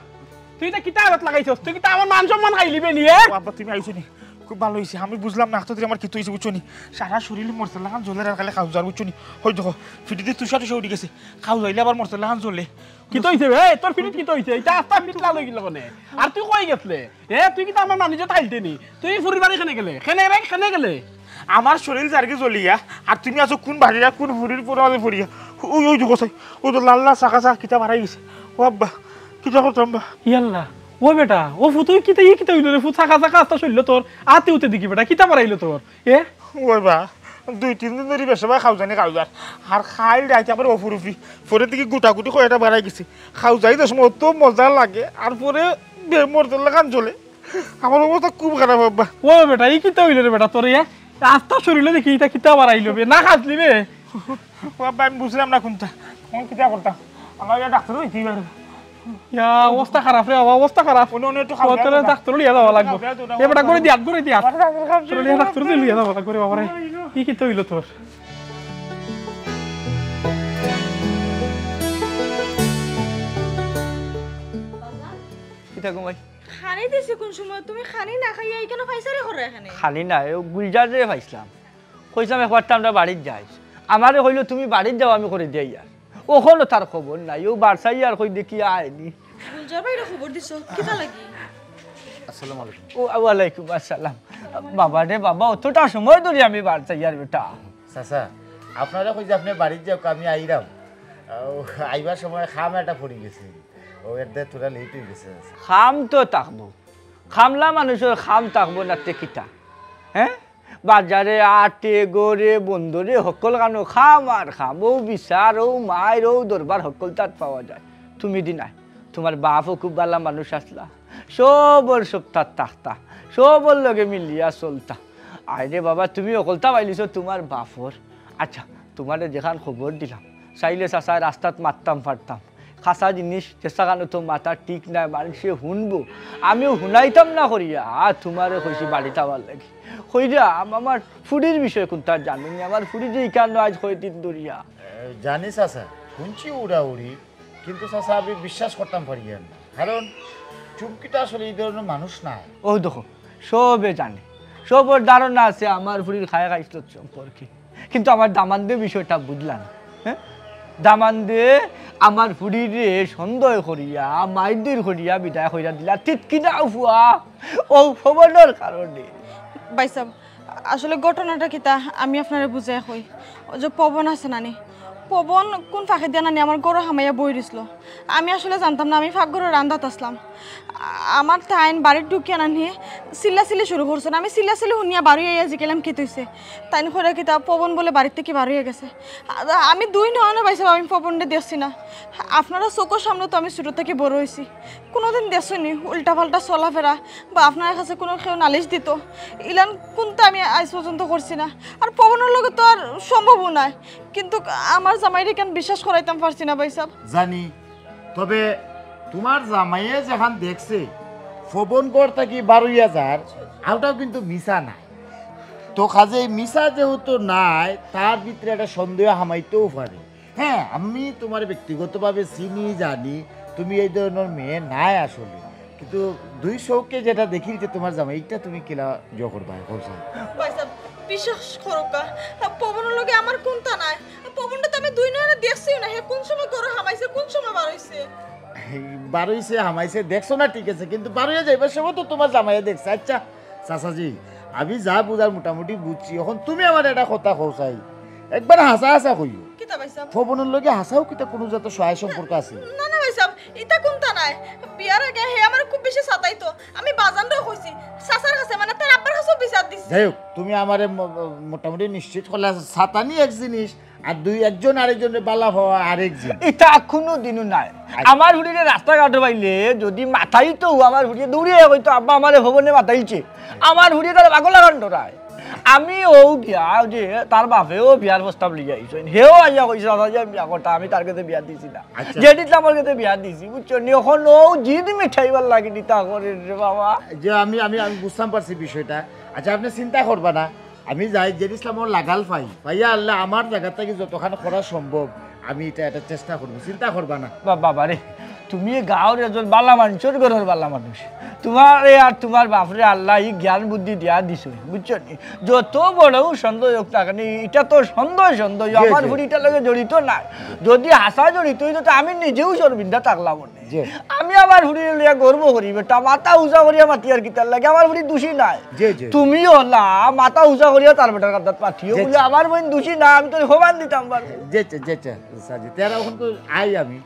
তুই ইতা কিতা আড়ত লাগাইছস? তুই কিতা আমার মান সম্মান খাইলিবে নি, এ? ও আব্বা, তুমি আইছো নি? খুব ভালা অইছে। আমি বুঝলাম না, এতদিন আমার কিতা অইছে, বুঝছো নি? সারা শরীল মরছর লাখান জ্বলের আর খালি খাউজার, বুঝছো নি? অউ দেখো, ফিটিদি তুষা তুষা উঠি গেছে। খাউজাইলে আবার মরছর লাখান জ্বলে। কিতা অইছে বে? এই, তোর ফিটিত কিতা অইছে? ইতা আস্তা ফিটিত লাল অই গেল কেনে? আর তুই কই গেছলে? এ, তুই কিতা আমার মানুষ খাইলতে নি? তুই ফুড়ির বাড়ি কেনে গেলে? কেনে রে, কেনে গেলে? আমার শরীল যারগি জ্বলিয়া, আর তুমি আছো কুন বাড়ির, কুন ফুড়ির পুরালে ফুড়িয়া। অউ, অউ দেখো চাই, অউ তো লাল লাল চাকা চাকা কিতা বারাই গেছে। ও আব্বা, কিতা করতাম বা? ইয়াল্লা, ও বেটা, ও ফুত, তুই কিতা, ই কিতা অইলো রে? ফুত চাকা চাকা আস্তা শরীল তোর, আতে উতে দেখি বেটা, কিতা বারাইলো তোর? এ? ওই বা, দুই তিন দিন ধরি বেশি বা খাউজানি খাউজার। আর খাইল রাইতে আবার অফুরুফি। পরে দেখি গুটাগুটি কয়টা বারাই গেছে। খাউজাই দশ মতো মজা লাগে। আর পরে বে-, মরতে লাখান জ্বলে। আমার অবস্থা খুব খারাপ, আব্বা। ও বেটা, ই কিতা অইলো রে বেটা তোর, এ? আস্তা শরীলে দেখি ইতা কিতা বারাইলো বে, না খাসলি বে? ও আব্বা, আমি বুঝলাম না কুনটা। অখন কিতা করতাম? আমার ইয়া ডাক্তারও দিতে পারে। ইয়া, অবস্থা খারাপ রে বাবা, অবস্থা খারাপ। অনো, অনো একটু খাও, ও, তোরে খাও। ডাক্তারো লইয়া যাওয়া লাগবো। খাও, খাও, খাও, এ বেটা, খাও। গড়ি দিয়াত, গড়ি দিয়াত। খাও, খাও, খাও, খাও। তোরে লইয়া ডাক্তারো লইয়া যাওয়া লাগবো রে বাবা রে। ই কিতা অইলো তোর? কিতা গো মাই? খানি দিছি কুন সময়? তুমি খানি না খাইয়া ইখানো পাইছারে করো এখানে? খানি না, এ গুলজাররে পাইছলাম। কইছলাম একবার তো আমরা বাড়িত যাই। আমারে কইলো, "তুমি বাড়িত যাও, আমি করি দিয়াই আর।" অখনো তার খবর নাই। অউ বারসাই আর কই দেখি আয়নি। গুলজার ভাইরে খবর দিছো? কিতা লাগি? আসসালামু আলাইকুম। ও, ওয়ালাইকুম আসসালাম। বাবা রে বাবা, অতটা সময় ধরি আমি বারসাই আর বেটা। চাচা, আপনারে কই যে আপনে বাড়িত যাউক, আমি আইরাম। ও, আইবার সময় কাম একটা পড়ি গেছে। ও, এর দে থুড়া লেট অই গেছে। কাম তো থাকবো। কামলা মানুষর কাম থাকবো না তে কিতা? হ্যাঁ? বাজারে, আটে, ঘরে, বন্দরে, হক্কলখানো কাম আর কাম। অউ বিচার, অউ মাইর, অউ দরবার হক্কলতাত পাওয়া যায়। তুমি দি নাই। তুমার বাপও খুব ভালা মানুষ আছলা। সবর সবতাত থাকতা। সবর লগে মিলিয়া চলতা। আরে বাবা, তুমি হক্কলতা পাইলিছো তুমার বাপর। আচ্ছা, তুমারে যেখান খবর দিলাম, চাইলে চাচায় রাস্তাত মারতাম পারতাম। খাসা জিনিস, যেসাখানো তো মাথা ঠিক নাই, মানষে হুনবো। আমিও হুনাইতাম না করিয়া, আর তুমারে কইছি বাড়িত আওয়ার লাগি। কইরাম, আমার ফুড়ির বিষয়ে কুন্তা জানো নি? আমার ফুড়ি যে ইকানো আইজ কয়দিন ধরিয়া। এ, জানি চাচা, হুনছি উড়াউড়ি, কিন্তু চাচা আমি বিশ্বাস করতাম পারিয়ার না, কারণ চুমকিটা আসলে ই ধরনর মানুষ নায়। ও দেখো, সবে জানে, সবর ধারণা আছে আমার ফুড়ির খায় খাইছলত সম্পর্কে, কিন্তু আমার দামান্দে বিষয়টা বুঝলা না। হ্যাঁ, দামান্দে আমার ফুড়িরে সন্দেহ করিয়া, মাইরধইর করিয়া বিদায় করিয়া দিলা, ঠিক কিনা ফুয়া? ও পবনর কারণে। ভাইসাব, আসলে ঘটনাটা কিতা আমি আপনারে বুঝাইয়া কই। ওই যে পবন আছে নানি, পবন কুন ফাঁকে দিয়া নানি আমার ঘরো হামাইয়া বই রইছিল। আমি আসলে জানতাম না, আমি পাকঘরর রান্দাত আছলাম। আ-, আমার তাইন বাড়িত ঢুকিয়া নানি চিল্লাচিল্লি শুরু করছইন। আমি চিল্লাচিল্লি হুনিয়া বারইয়া আইয়া জিকাইলাম কিতা অইছে। তাইন কইরা কিতা পবন বুলে বাড়িত থাকি বারইয়া গেছে। আ-, আমি দুই নয়নে ভাইসাব আমি পবনরে দেখছি না। আপনারার চউখর সামনে তো আমি ছোট থাকি বড় অইছি। কুনুদিন দেখছইন নি উল্টাপাল্টা চলাফেরা বা আপনারার কাছে কুনু কেউ নালিশ দিতো? ইলান কুন্তা আমি আইজ পর্যন্ত করছি না। আর পবনর লগে তো আর সম্ভবও নায়। কিন্তু আমার জামাইরে ইখান বিশ্বাস করাইতাম পারছি না ভাইসাব। জানি, তবে তুমার জামাইয়ে যেখান দেখছে পবন ঘর থাকি বারইয়া যার, অউটাও কিন্তু মিছা নায়। তো কাজেই মিছা যেহেতু নায়, তার ভিতরে একটা সন্দেহ হামাইতেও পারে। হ্যাঁ, আমি তুমারে ব্যক্তিগতভাবে চিনি, জানি, তুমি এই ধরনর মেয়ে নায় আসলে। কিন্তু দুই চউখে যেটা দেখিলছে তুমার জামাই, ইটা তুমি কিলা জো করবায়, কও চাই? ভাইসাব, বিশ্বাস করউক্কা, পবনর লগে আমার কুন্তা নাই। পবনরে তো আমি দুই নয়নে দেখছিও না, হে কুন সময় ঘরো হামাইছে, কুন সময় বারইছে। এই বারইছে, হামাইছে, দেখছো না ঠিক আছে, কিন্তু বারইয়া যাইবার সময় তো তুমার জামাইয়ে দেখছে। আচ্ছা, চাচাজি, আমি যা বুঝার মোটামুটি বুঝছি। অখন তুমি আমারে একটা কথা কও চাই, একবার হাছা হাছা কইও। কিতা ভাইসাব? পবনর লগে হাছাউ কিতা কুনু জাতর সহায় সম্পর্ক আছে? না, না ভাইসাব, ইতা কুন্তা নায়। বিয়ার আগে হে আমারে খুব বেশি সাতাইতো। আমি বাজানরেও কইছি, চাচার কাছে, মানে তার আব্বার কাছেও বিচার দিছি। যাই হোক, তুমি আমারে ম-, ম-, মোটামুটি নিশ্চিত করলে, সাতানি এক জিনিস, আর দুই একজন আরেকজনরে বালা পাওয়া আরেক জিনিস। ইতা কুনুদিনও নায়। আচ্ছা। আমার ফুড়িরে রাস্তাঘাটো পাইলে যদি মাতাইতো, আমার ফুড়িয়ে দৌড়িয়া কইতো, "আব্বা, আমারে পবনে মাতাইলছে।" আমার ফুড়িয়ে তারে পাগল লাখান ডরায়। আমি অউ দিয়া যে তার বাপেও বিয়ার প্রস্তাব লইয়া আইছইন, হেও আইয়া কইছে, "চাচাজি, আমি বিয়া করতাম, আমি তার গেছে বিয়া দিছি না।" আচ্ছা। জেড ইসলামর গেছে বিয়া দিছি, বুঝছো নি? অখন অউ জিদ মিটাইবার লাগি ইতা করের রে বাবা। যে আমি, আমি, আমি বুঝতাম পারছি বিষয়টা। আচ্ছা, আপনে চিন্তা করবা না, আমি যাই, জেড ইসলামর লাগাল পাই, পাইয়া আনলে আমার জাগা থাকি যতখান করা সম্ভব, আমি ইটা, ইটা চেষ্টা করমু, চিন্তা করবা না। বা-, বাবা রে, তুমি গাঁওর একজন বালা মানষর ঘরর বালা মানুষ। তুমারে আর তুমার বাপরে আল্লায় ই জ্ঞান বুদ্ধি দিয়া দিছইন, বুঝছো নি? যত বড়উ সন্দেহ অউক না কেনে, ইটা তো সন্দেহ, সন্দেহ। জি, আমার জি। ফুড়ি ইটার লগে জড়িত নায়। যদি হাছা জড়িত অইতো, তো আমি নিজেউ শরমিন্দা থাকলাম অনে। জি। আমি আমার ফুড়িরে লইয়া গর্ব করি, বেটা, মাথা উচা করিয়া মাতিয়ার কিতার লাগি, আমার ফুড়ি দুষী নায়। জি, জি। তুমি অলা মাথা উচা করিয়া তার বেটার কান্দাত পাঠিও, জি, বুলে জি। আমার বইন দুষী নায়, আমি তোরে প্রমাণ দিতাম পারমু। জি, জি, জি, জি। সাজি, তেরা অখন তো আই আমি।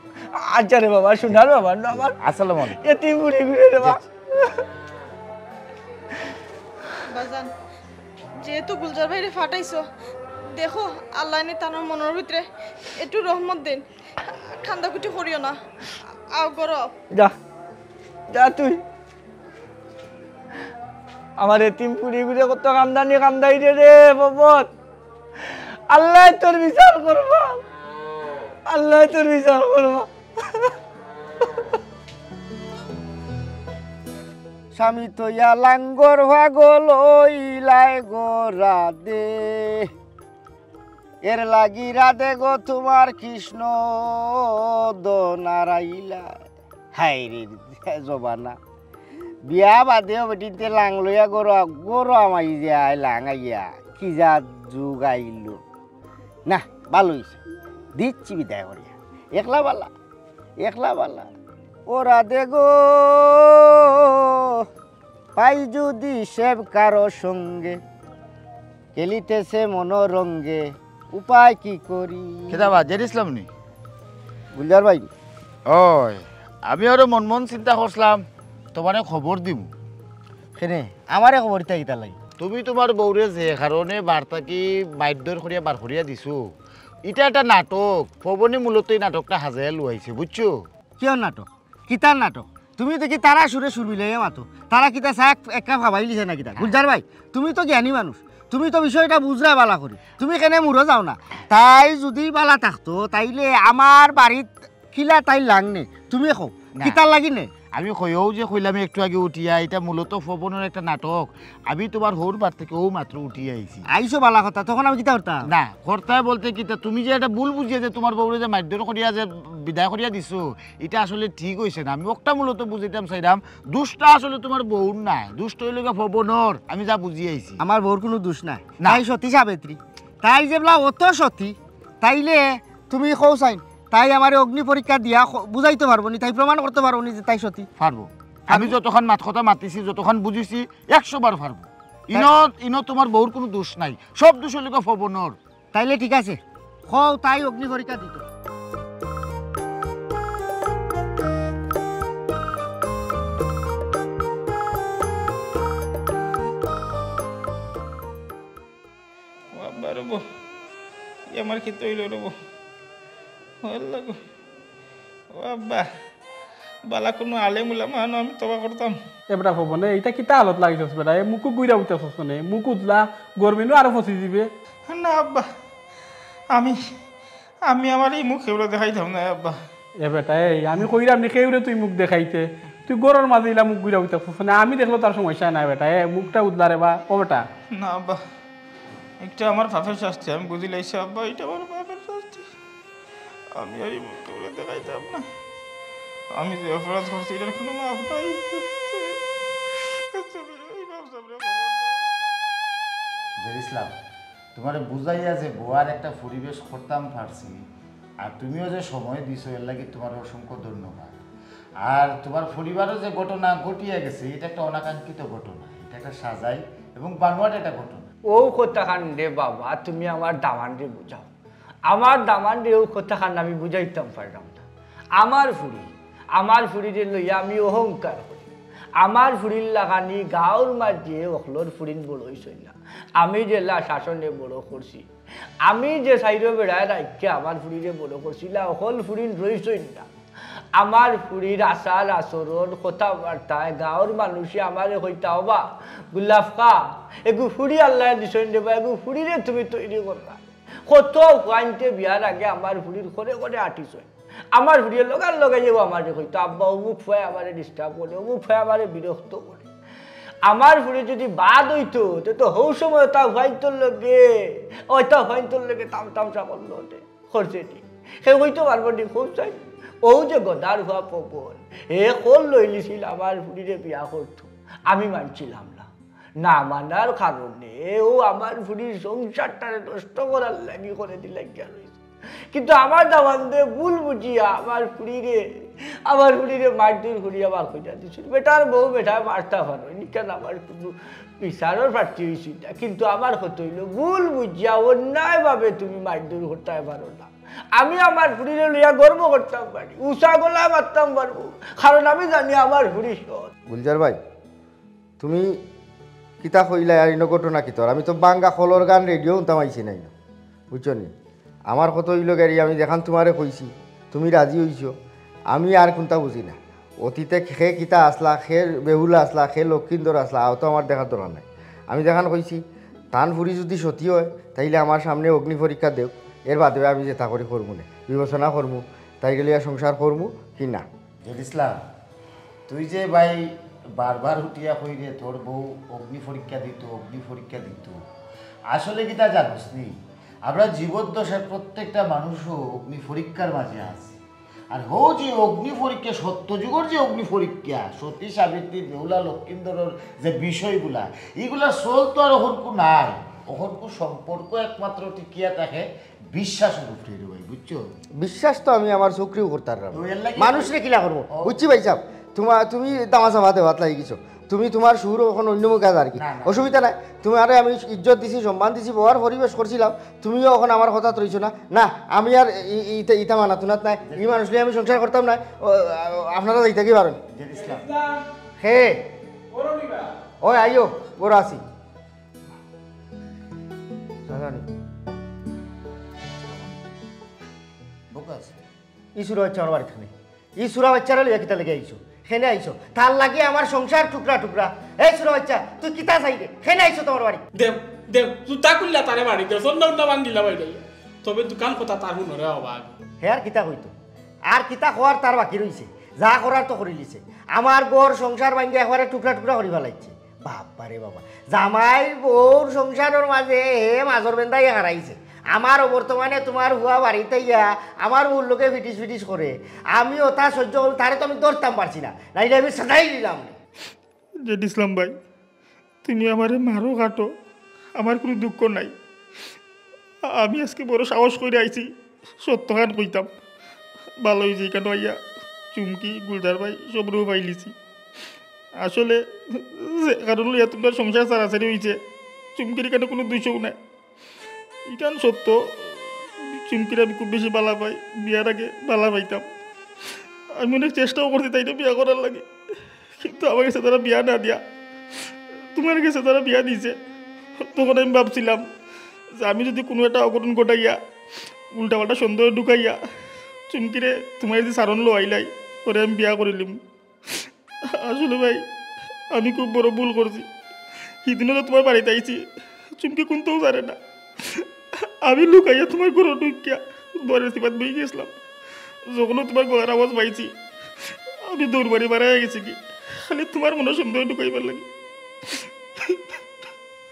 আচ্ছা রে বাবা, সোনার বাবা, না আমার আসসালামু আলাইকুম। এতিম ফুড়িগুরে রে বাবা। জি। বাজান, যেহেতু গুলজার ভাইরে ফাটাইছো, দেখো, আল্লায় নি তানর মনর ভিতরে একটু রহমত দেইন। কান্দাকুটি করিও না। আও, ঘরো আও। যা, যা তুই। আমার এতিম ফুড়িগুরে কত কান্দানি কান্দাইরে রে, পবন। আল্লায় তোর বিচার করবা, আল্লায় তোর বিচার করবা। স্বামী থইয়া লাঙ্গর পাগল অইলায় গো রাধে, এর লাগি রাধে গো তুমার কৃষ্ণ দন আরাইলা। হায় রে জমানা, বিয়া বাদেও বেটিন্তে লাং লইয়া গরু, গরু আমাই যে আয় লাং আইয়া, কি জাত যুগ আইলো। না, ভালা অইছে, দিচ্ছি বিদায় করিয়া। একলা বালা, একলা বালা। ও রাধে গো, পাই যদি সেব কারো সঙ্গে, খেলিতেছে মনোরঙ্গে, উপায় কি করি? কিতা বা, জেড ইসলাম নি? গুলজার ভাই। ওই, আমি আরো মন মন চিন্তা করছিলাম, তুমারে খবর দিমু। কেনে? আমারে খবর দিতা কিতা লাগি? তুমি তুমার বউরে যে কারণে বার থাকি মাইরধইর করিয়া বার করিয়া দিছো, ইটা একটা নাটক। পবনে মূলত ই নাটকটা হাজাইয়া লুয়াইছে, বুঝছো? কিয়র নাটক? কিতার নাটক? তুমি দেখি তারা সুরে সুর মিলাইয়া মাতো। তারা কিতা চা এক, এক কাপ খাবাইলিছে না কিতা? গুলজার ভাই, তুমি তো জ্ঞানী মানুষ, তুমি তো বিষয়টা বুঝরায় বালা করি, তুমি কেনে মুরো যাও না? তাই যদি বালা থাকতো, তাইলে আমার বাড়িত কিলা তাইর লাগ নে? তুমি কও, না। কিতার লাগি নে? আমি কইও যে কইলাম একটু আগে উঠিয়া, ইটা মূলত পবনর একটা নাটক। আমি তুমার হউর বাড়ি থাকি অউ মাত্র উঠিয়া আইছি। আইছো বালা কথা, তখন আমি কিতা করতাম? না, করতায় বলতে কিতা, তুমি যে একটা ভুল বুঝিয়া যে তুমার বউরে যে মারধর করিয়া যে বিদায় করিয়া দিছো, ইটা আসলে ঠিক অইছে না। আমি অকটা মূলত বুঝাইতাম চাইরাম, দুষটা আসলে তুমার বউর নায়, দুষটা অইলো গিয়া পবনর। আমি যা বুঝিয়া আইছি। আমার বউর কুনু দুষ নাই। না। তাই সতী সাবিত্রী, তাই যেবলা অত সতী, তাইলে তুমি কও চাইন, তাই আমারে অগ্নি পরীক্ষা দিয়া ক-, বুঝাইতো পারবো নি, তাই প্রমাণ করতো পারবো নি যে তাই সতী? পারবো। আমি যতখান মাত কথা মাতিছি, যতখান বুঝিছি, একশো বার পারবো। ইনো, ইনো তুমার বউর কুনু দুষ নাই, সব দুষ অইলো গিয়া পবনর। তাইলে ঠিক আছে, কও তাই অগ্নি পরীক্ষা দিতো। ও আব্বা রে বো, ই আমার কিতা অইলো রে বো? ও আল্লাহ গো। ও আব্বা, বালা কুনু আলেম উলামা আনো, আমি তওবা করতাম। এ বেটা পবন, এ, ইটা কিতা হালত লাগাইছস বেটা? এ মুখ ঘুরাইতাছস কেনে? মুখ উজলা, গরমে নু আরো ফসি দিবে। না আব্বা, আমি, আমি আমার ই মুখ কেউরে দেখাইতাম না আব্বা। এ বেটা, এই আমি কইরাম নি কেউরে তুই মুখ দেখাইতে? তুই ঘরর মাঝে ইলা মুখ ঘুরাইতাছস কেনে? আমি দেখলেও তার সমস্যা নাই বেটা, এ মুখটা উজলা রে বা, ও বেটা। না আব্বা, ইটা আমার পাপের শাস্তি, আমি বুঝিলাইছি আব্বা, ইটা আমার পাপের শাস্তি। আমি আর ই মুখ কেউরে দেখাইতাম না। আমি যে অপরাধ করছি, ইটার কুনু মাফ নাই। জের ইসলাম, তুমারে বুঝাইয়া যে বওয়ার একটা পরিবেশ করতাম পারছি, আর তুমিও যে সময় দিছো, এর লাগি তুমারে অসংখ্য ধন্যবাদ। আর তুমার পরিবারও যে ঘটনা ঘটিয়া গেছে, ইটা একটা অনাকাঙ্ক্ষিত ঘটনা, ইটা একটা সাজাই এবং বানোয়াট একটা ঘটনা। অউ কথাখান রে বাবা, তুমি আমার দামানরে বুঝাও। আমার দামানরে অউ কথাখান আমি বুঝাইতাম পারলাম না। আমার ফুড়ি, আমার ফুড়িরে লইয়া আমি অহংকার করি। আমার ফুড়ির লাখান ই গাঁওর মাঝে অকলর ফুড়িন বড় অইছইন না। আমি যেলা শাসনে বড় করছি, আমি যে চাইরো বেড়ায় রাখিয়া আমার ফুড়িরে বড় করছি, ইলা অকল ফুড়িন রইছইন না। আমার ফুড়ির আচার আচরণ, কথাবার্তায় গাঁওর মানুষে আমারে কইতা, "ওবা, গুলাফকা, এগু ফুড়ি আল্লায় দিছইন রে বা, এগু ফুড়িরে তুমি তৈরি কররায়।" কত ফুয়াইন্তে বিয়ার আগে আমার ফুড়ির ঘরে ঘরে আটিছইন। আমার ফুড়িয়ে লগার লগাইয়াউ আমারে কইতো, "আব্বা, অমুক ফুয়ায় আমারে disturb করে, অমুক ফুয়ায় আমারে বিরক্ত করে।" আমার ফুড়ি যুদি বাদ অইতো, তে তো হউ সময় অতা ফুয়াইন্তর লগে, অতা ফুয়াইন্তর লগে তাম তামশা করলো অতে। করছে নি? হে কইতো পারবো নি, কও চাই। অউ যে গদার ফুয়া পবন, হে কল লইলিছিল আমার ফুড়িরে বিয়া করতো। আমি মানছিলাম না। না মানার কারণে অউ আমার ফুড়ির সংসারটারে নষ্ট করার লাগি করে দিলাইগিয়া রইছে। কিন্তু আমার দামান্দে ভুল বুঝিয়া আমার ফুড়িরে, আমার ফুড়িরে মারধর করিয়া বার করিয়া দিছিল। বেটার বউ বেটায় মারতা পারো, ইখান আমার কুনু বিচারর প্রার্থী অইছি না। কিন্তু আমার কথা অইলো, ভুল বুঝিয়া অন্যায়ভাবে তুমি মারধর করতায় পারো না। আমি আমার ফুড়িরে লইয়া গর্ব করতাম পারি, উচা গলায় মাততাম পারমু, কারণ আমি জানি আমার ফুড়ি সৎ। গুলজার ভাই, তুমি কিতা কইলায় আর ইনো ঘটনা কিতা? আমি তো ভাঙ্গা কলর গান রেডিও হুনতাম আইছি না ইনো, বুঝছো নি? আমার কথা অইলো গিয়া, আমি যেখান তুমারে কইছি, তুমি রাজি অইছো, আমি আর কুনতা বুঝি না। অতীতে কে কিতা আছলা, কে বেহুলা আছলা, কে লক্ষিন্দর আছলা, অতো আমার দেখার দরকার নাই। আমি যেখান কইছি, তান ফুড়ি যুদি সতী অয়, তাইলে আমার সামনে অগ্নি পরীক্ষা দেউক, এর বাদে আমি যেতা করি করমু নে, বিবেচনা করমু, তাইরে লইয়া সংসার করমু কি না। জের ইসলাম, তুই যে ভাই বারবার উঠিয়া কইরে তোর বউ অগ্নি পরীক্ষা দিতো, অগ্নি পরীক্ষা দিতো, আসলে কিতা জানোস নি? আমরা জীবদ্দশায় প্রত্যেকটা মানুষও অগ্নি পরীক্ষার মাঝে আছি। আর হউ যে অগ্নি পরীক্ষা, সত্যযুগর যে অগ্নি পরীক্ষা, সতী সাবিত্রী, বেহুলা লক্ষিন্দরর যে বিষয়গুলা, ইগুলা চলতো আর অখনকু নাই। অখনকু সম্পর্ক একমাত্র টিকিয়া থাকে বিশ্বাসর উপরে রে ভাই, বুঝছো? বিশ্বাস তো আমি আমার চোখরেও করতাম পাররাম না। তো এর লাগি মানুষরে কিলা করমু? ও। বুঝছি ভাইসাব, তুমা-, তুমি তামাশা বাদে বাত লাগি গেছো। তুমি তুমার সুর অখন অন্য মুখে যার গি। না, না। অসুবিধা নাই। তুমারে আমি ইজ্জত দিছি, সম্মান দিছি, বওয়ার পরিবেশ করছিলাম, তুমিও অখন আমার কথাত রইছো না। না, আমি আর ই-, ই-, ইতা, ইতা মানাত উনাত নাই। ই মানুষ লইয়া আমি সংসার করতাম না। ও, আ-, আপনারা যাইতা কি পারইন? জের ইসলাম। হে। ওই আইও, বড় আছি। জানি। বোকা আছে। ই সুরা বাইচ্চা আমার বাড়িত কেনে? ই সুরা বাইচ্চারে লইয়া কিতা লাগি আইছো? কেনে আইছো? তার লাগি আমার সংসার টুকরা টুকরা। এই সুরা বাইচ্চা, তুই কিতা চাইরে? কেনে আইছো তুমার বাড়ি? দেও, দেও, জুতা খুলিয়া তারে বাড়ি দেও, সন্ধ্যা উন্ডা বান্ধিলা বাইরে। তবে দুখান কথা তার হুনো রে বাবা। হে আর কিতা কইতো? আর কিতা কওয়ার তার বাকি রইছে? যা করার তো করিলিছে। আমার ঘর সংসার ভাঙ্গিয়া একবারে টুকরা টুকরা করি ফালাইছে। বাবা রে বাবা, জামাই বউর সংসারর মাঝে হে মাজর বেন্দাইয়া হারাইছে। আমার বর্তমানে তুমার ফুয়া বাড়িত আইয়া আমার বউর লগে ফিটিস ফিটিস করে, আমি ওটা সহ্য করি, তারে তো আমি ধরতাম পারছি না, নাইলে আমি সাজাই দিলাম। জেড ইসলাম ভাই, তুমি আমারে মারো কাটো, আমার কুনু দুঃখ নাই। আমি আজকে বড় সাহস করি আইছি, সত্যখান কইতাম। ভালা অইছে ইখানো আইয়া চুমকি, গুলজার ভাই সবরেউ পাইলিছি। আসলে যে কারণ লইয়া তুমরার সংসার ছাড়াছাড়ি অইছে, চুমকির ইখানো কুনু দুষও নাই। ইখান সত্য, চুমকিরে আমি খুব বেশি ভালা পাই, বিয়ার আগে ভালা পাইতাম। আমি অনেক চেষ্টাও করছি তাইরে বিয়া করার লাগি, কিন্তু আমার গেছে তারা বিয়া না দিয়া তুমার গেছে তারা বিয়া দিছে। তখন আমি ভাবছিলাম যে আমি যুদি কুনু একটা অঘটন ঘটাইয়া, উল্টাপাল্টা সন্দেহ ঢুকাইয়া চুমকিরে তুমার যুদি সারণ লওয়াইলাই, পরে আমি বিয়া করিলিমু। আসলে ভাই, আমি খুব বড় ভুল করছি। হিদিনও তো তুমার বাড়িত আইছি, চুমকি কুন্তাউ জানে না। আমি লুকাইয়া তুমার ঘরো ঢুকিয়া বরের সিপাত বই গেছিলাম। যখনউ তুমার গলার আওয়াজ পাইছি, আমি দৌড় মারি বারাইয়া গেছি কি, খালি তুমার মনো সন্দেহ ঢুকাইবার লাগি।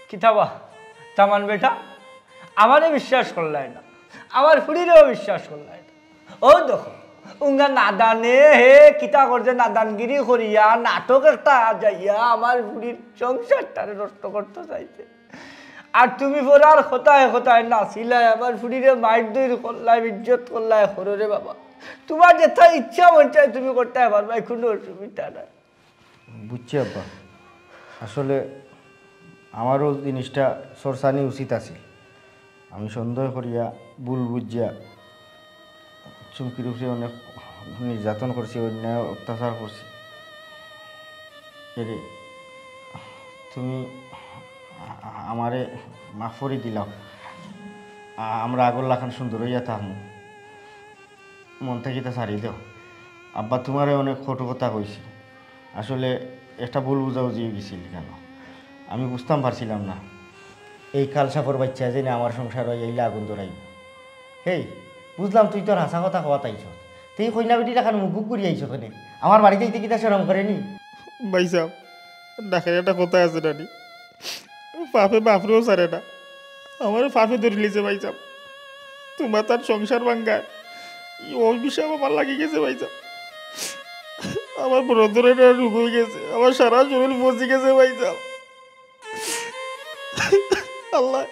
কিতা বা, তামান বেটা, আমারে বিশ্বাস করলায় না, আমার ফুড়িরেও বিশ্বাস করলায় না। ও দেখো, উঙ্গা নাদানে হে কিতা করছে, নাদানগিরি করিয়া নাটক একটা যাইয়া আমার ফুড়ির সংসারটারে নষ্ট করতে চাইছে। আর তুমি ফরার কথায় কথায় নাচিলায়, আমার ফুড়িরে মাইর দইর করলায়, ইজ্জত করলায়, করো রে বাবা। তুমার যেটা ইচ্ছা মন চায় তুমি করতায় পারবায়, কুনু অসুবিধা নাই। বুঝছি আব্বা, আসলে আমারও জিনিসটা চর্চানি উচিত আছিল। আমি সন্দেহ করিয়া, ভুল বুঝিয়া চুমকির উপরে অনেক নির্যাতন করছি, অন্যায় অত্যাচার করছি। এরে, তুমি আ-, আমারে মাফ করি দিলাও। আ-, আমরা আগর লাখান সুন্দর অইয়া থাকমু। মন থাকি ইতা ছাড়ি দেও। আব্বা, তুমারে অনেক কটু কথা কইছি। আসলে একটা ভুল বুঝাবুঝি অই গেছিল কেন, আমি বুঝতাম পারছিলাম না। এই কালসাপর বাইচ্চায় যেন আমার সংসারো এইলা আগুন ধরাইবো। হেই, বুঝলাম তুই তোর হাছা কথা কওয়াত আইছস। তুই কইনা বেটির লাখান মুখ করি আইছস কেনে? আমার বাড়িত আইতে কিতা শরম করে নি? ভাইসাব, ডাকের একটা কথা আছে নানি, পাপে বাপরেও ছাড়ে না। আমারে পাপে ধরিলিছে ভাইসাব। তুমার তার সংসার ভাঙ্গার ই অভিশাপ আমার লাগি গেছে ভাইসাব। আমার বড় ধরনের রোগ অই গেছে, আমার সারা শরীর ফসি গেছে ভাইসাব। আল্লায়,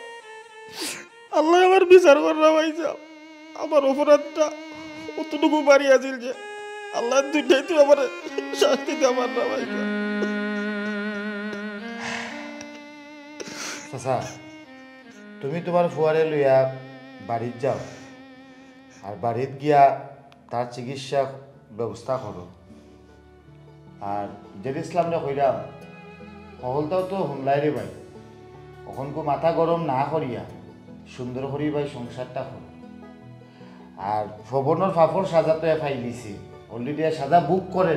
আল্লায় আমার বিচার কররা ভাইসাব। আমার অপরাধটা অতটুকু বাড়ি আছিল যে আল্লায় দুইটাই তো আমার শাস্তি দিবা পাররা ভাইসাব। চাচা, তুমি তুমার ফুয়ারে লইয়া বাড়িত যাও, আর বাড়িত গিয়া তার চিকিৎসা ব্যবস্থা করো। আর জেড ইসলামরে কইরাম, হকলতাও তো হুনলায় রে ভাই, অখনকু মাথা গরম না করিয়া সুন্দর করি ভাই সংসারটা করো। আর ফবনর ফাফর সাজা তো এ পাইলিছে, already এ সাজা বুক করে।